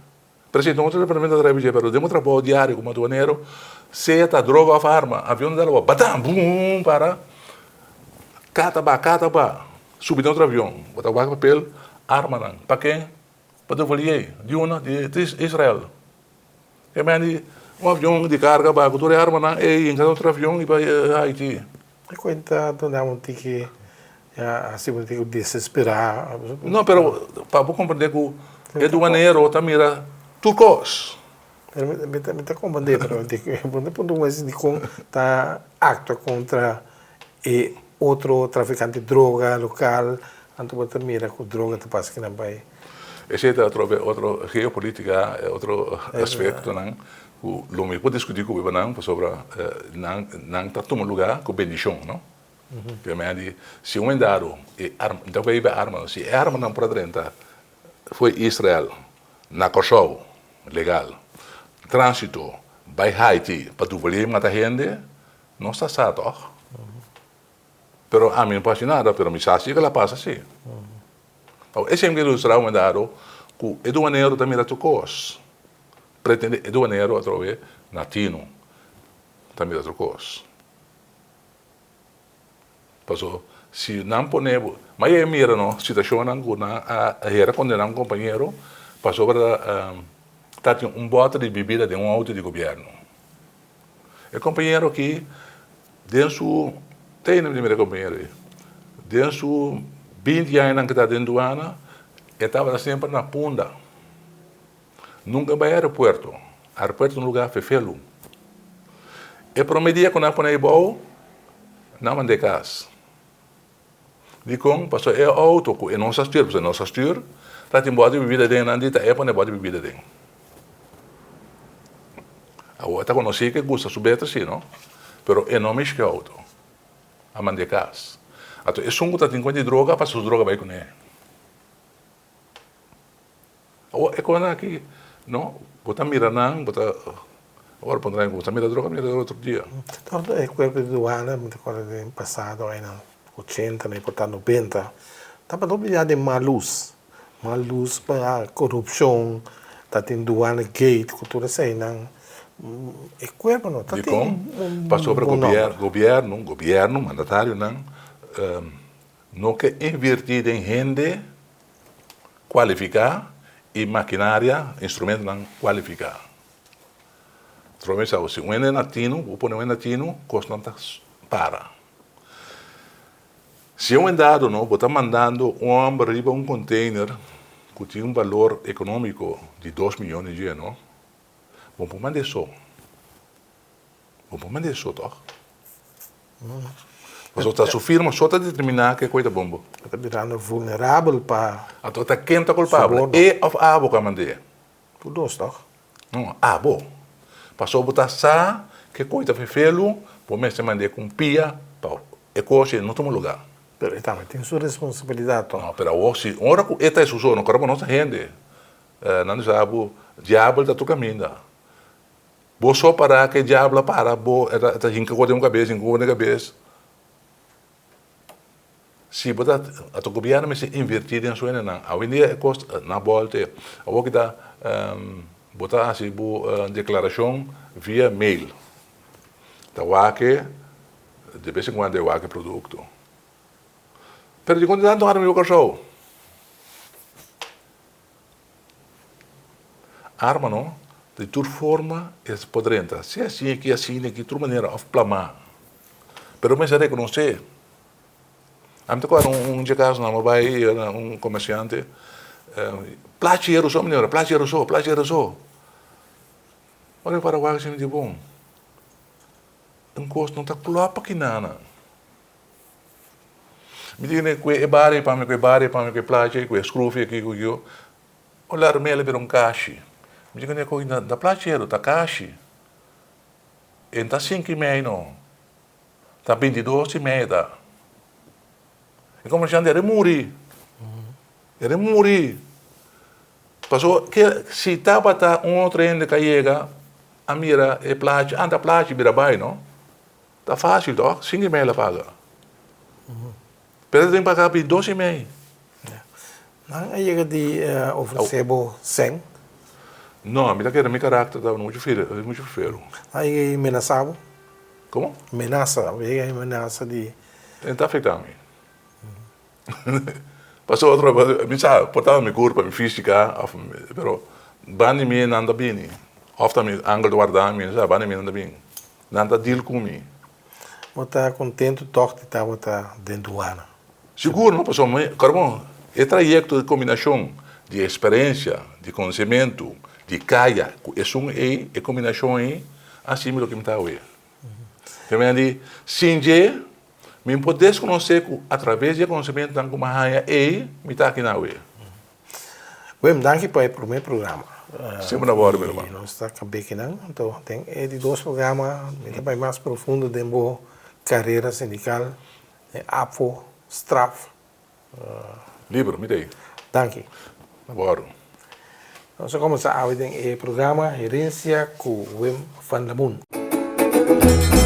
Presidente, un otro departamento ta traha dje, pero den bo trabou diario como aduanero, sea ta droga of arma, avion ta dal batam, bum, para, cata ba, cata ba, subi den otro avion, bo ta wak papel, armanan, pa ken? Pa Duvalier, di unda? Di Israel. E men di un avion di carga ba cu tur e armanan, ey, hinca den otro avion y bay Haiti. E cuenta duna un tiki Ya hasi bo tin ku desesperá. No, pero pa bo komprendé ku e duanero ta mira tur kos. Pero mi ta mi ta komprendé, pero bo no por duna esei dikon ta aktua kontra e otro trafikante di droga lokal, anto bo ta mira ku droga ta pasa kinan bai. Esei ta atrobe otro geopolítika, otro aspektonan ku lo mi por diskutí ku nan pasobra nan nan ta tuma lugá ku bendishon, no? Primer di si un dado e arma, mi ta bay riba e armanan, si e armanan por a drenta fo'i Israel na Kòrsou legal, tránsito bay Haiti pa Duvalier mata hende, nos ta sa tòg? Pero ami no por haci nada, pero mi sa si kila pasa si. Awor esei mi ke ilustra un dado ku e duanero ta mira tur kos, pretende e duanero atrobe na tino ta mira tur kos. Paso si nan pone bo, ma e mira no situacionnan ku nan a hera kondena un kompañero pasobra ta tin un bòter di bibida den un outo di gobièrnu. E kompañero aki den su tene mi mira e kompañero ei den su binti añanan ku ta den duana e tabata semper na Punda nunka a bai aeropuerto, aeropuerto ta un lugar fefelu e prome dia ku nan a pone ei bou nan manda e kas. Dikon? Pasobra e outo ku e no sa stür, pasobra e no sa stür, ta tin bòt di bibida den, nan di ta e pone bòt di bibida den. Awor e ta konosí ku e gusta su beta si no, pero e no mishi ku e outo, a mand'é kas. Anto esun ku ta tin kuenta di droga a pasa su droga bai kuné. Awor e kosnan aki no, bo ta mira nan, bo ta ora pon bo ta mira droga, mira droga tur dia. Tanto e kuerpo di duana, mi ta kòrda den pasado añanan ochenta, na e por ta nobenta, tabata obligá den mal lus, mal lus pa korupshon, ta tin duana gate ku tur eseinan, e kuerpo no ta tin Dikon? Pasobra gobièrnu, gobièrnu, mandatarionan no ke invertí den hende Kualifiká i makinaria, instrumentonan kualifiká. Trome sa si un hende na tinu, bo pone un hende na tinu, kosnan ta para. Si un dado no, bo ta mandando un hòmber riba un container ku tin un balor ekonómiko di dos miyon di dje no, bo por manda e so. Bo por manda e so tòg? Pasobra ta su firma so ta determiná ke koi ta bon bo. E ta birando vulnerabel pa. Anto ta ken ta kulpabel, e òf abo ku a mand'é? Tur dos tòg? No, abo. Pasobra bo ta sa ke koi ta fefelu, bo mester mand'é ku un pia pa e kos ei no tuma lugá. Pero e tambe tin su responsabilidat tòg? No, pero awor si ora ku e ta esun so, no kòrda bo nos ta hende. Nan bisa bo, diabel ta tur kaminda. Bo so para ke diablo a para bo e ta hinka ku den bo kabes hinka ku den kabes si bo ta ato gobierno mester inverti den su hendenan awendia e kos na bolte awor kita bo ta hasi bo deklarashon via mail ta wak de bes en kuando e wak e produkto pero dikon di tantu arma riba Kòrsou. Arma no, di tur forma e por drenta, sea asina aki, asina aki, tur manera of plamá. Pero mester rekonosé. Ami ta kòrda un dje kaso nan bai un komersiante, plachi hero so meneer, plachi hero so, plachi hero so. Ora mi para wak asina mi di bon, un kos no ta klòp aki nan. Mi di ku e bari pa mi, ku e bari pa mi, ku e plachi, ku e skrufi aki, ku kiko. Ora arm'el a bira un kashi. Mi di kuné ku na plachero ta kashi. E no ta sinku i mei no, ta bintidos i mei ta. E komersiante a muri, el a muri. Pasobra ke si tabata un otro hende ku a yega a mira e plachi, anta plachi bira bai no. Ta fácil toch? Sinku i mei el a paga. Pero el tin paga bintidos i mei. Nan a yega di ofresé bo sèn? No, mi ta kere mi karakter tabata muchu muchu feru. Nan a yega di menasá bo? Komo? Menasa, bo yega di menasa di. E no ta afektá mi. Pasobra otro, mi sa, por ta mi kurpa, mi físika, òf, pero banda di mi nan ta bini. Òf ta mi angel ta warda mi, sa, banda di mi nan ta bini. Nan ta deal ku mi. Bo ta kontentu tòg di tabata den duana? Sigur no, pasobra mi, kòrda e trayekto di kombinashon di eksperensia, di konosementu, di kaya ku esun ei, e kombinashon ei a hasi mi loke mi ta awe. Te menen di, sin dje mi por deskonosé ku atraves di e konosementunan ku mi a haña ei, mi ta aki na awe. Wim, danki pa e promé programa. Semper na bòrdu, mi ruman. I nos ta kab'é kinan. Anto den e di dos programa mi ta bai mas profundo den bo karera sindikal, den APFO, straf. Libro, mi ta ei. Danki. Na bòrdu. Nos a kuminsá awe den e programa Herensia ku Wim van Lamoen.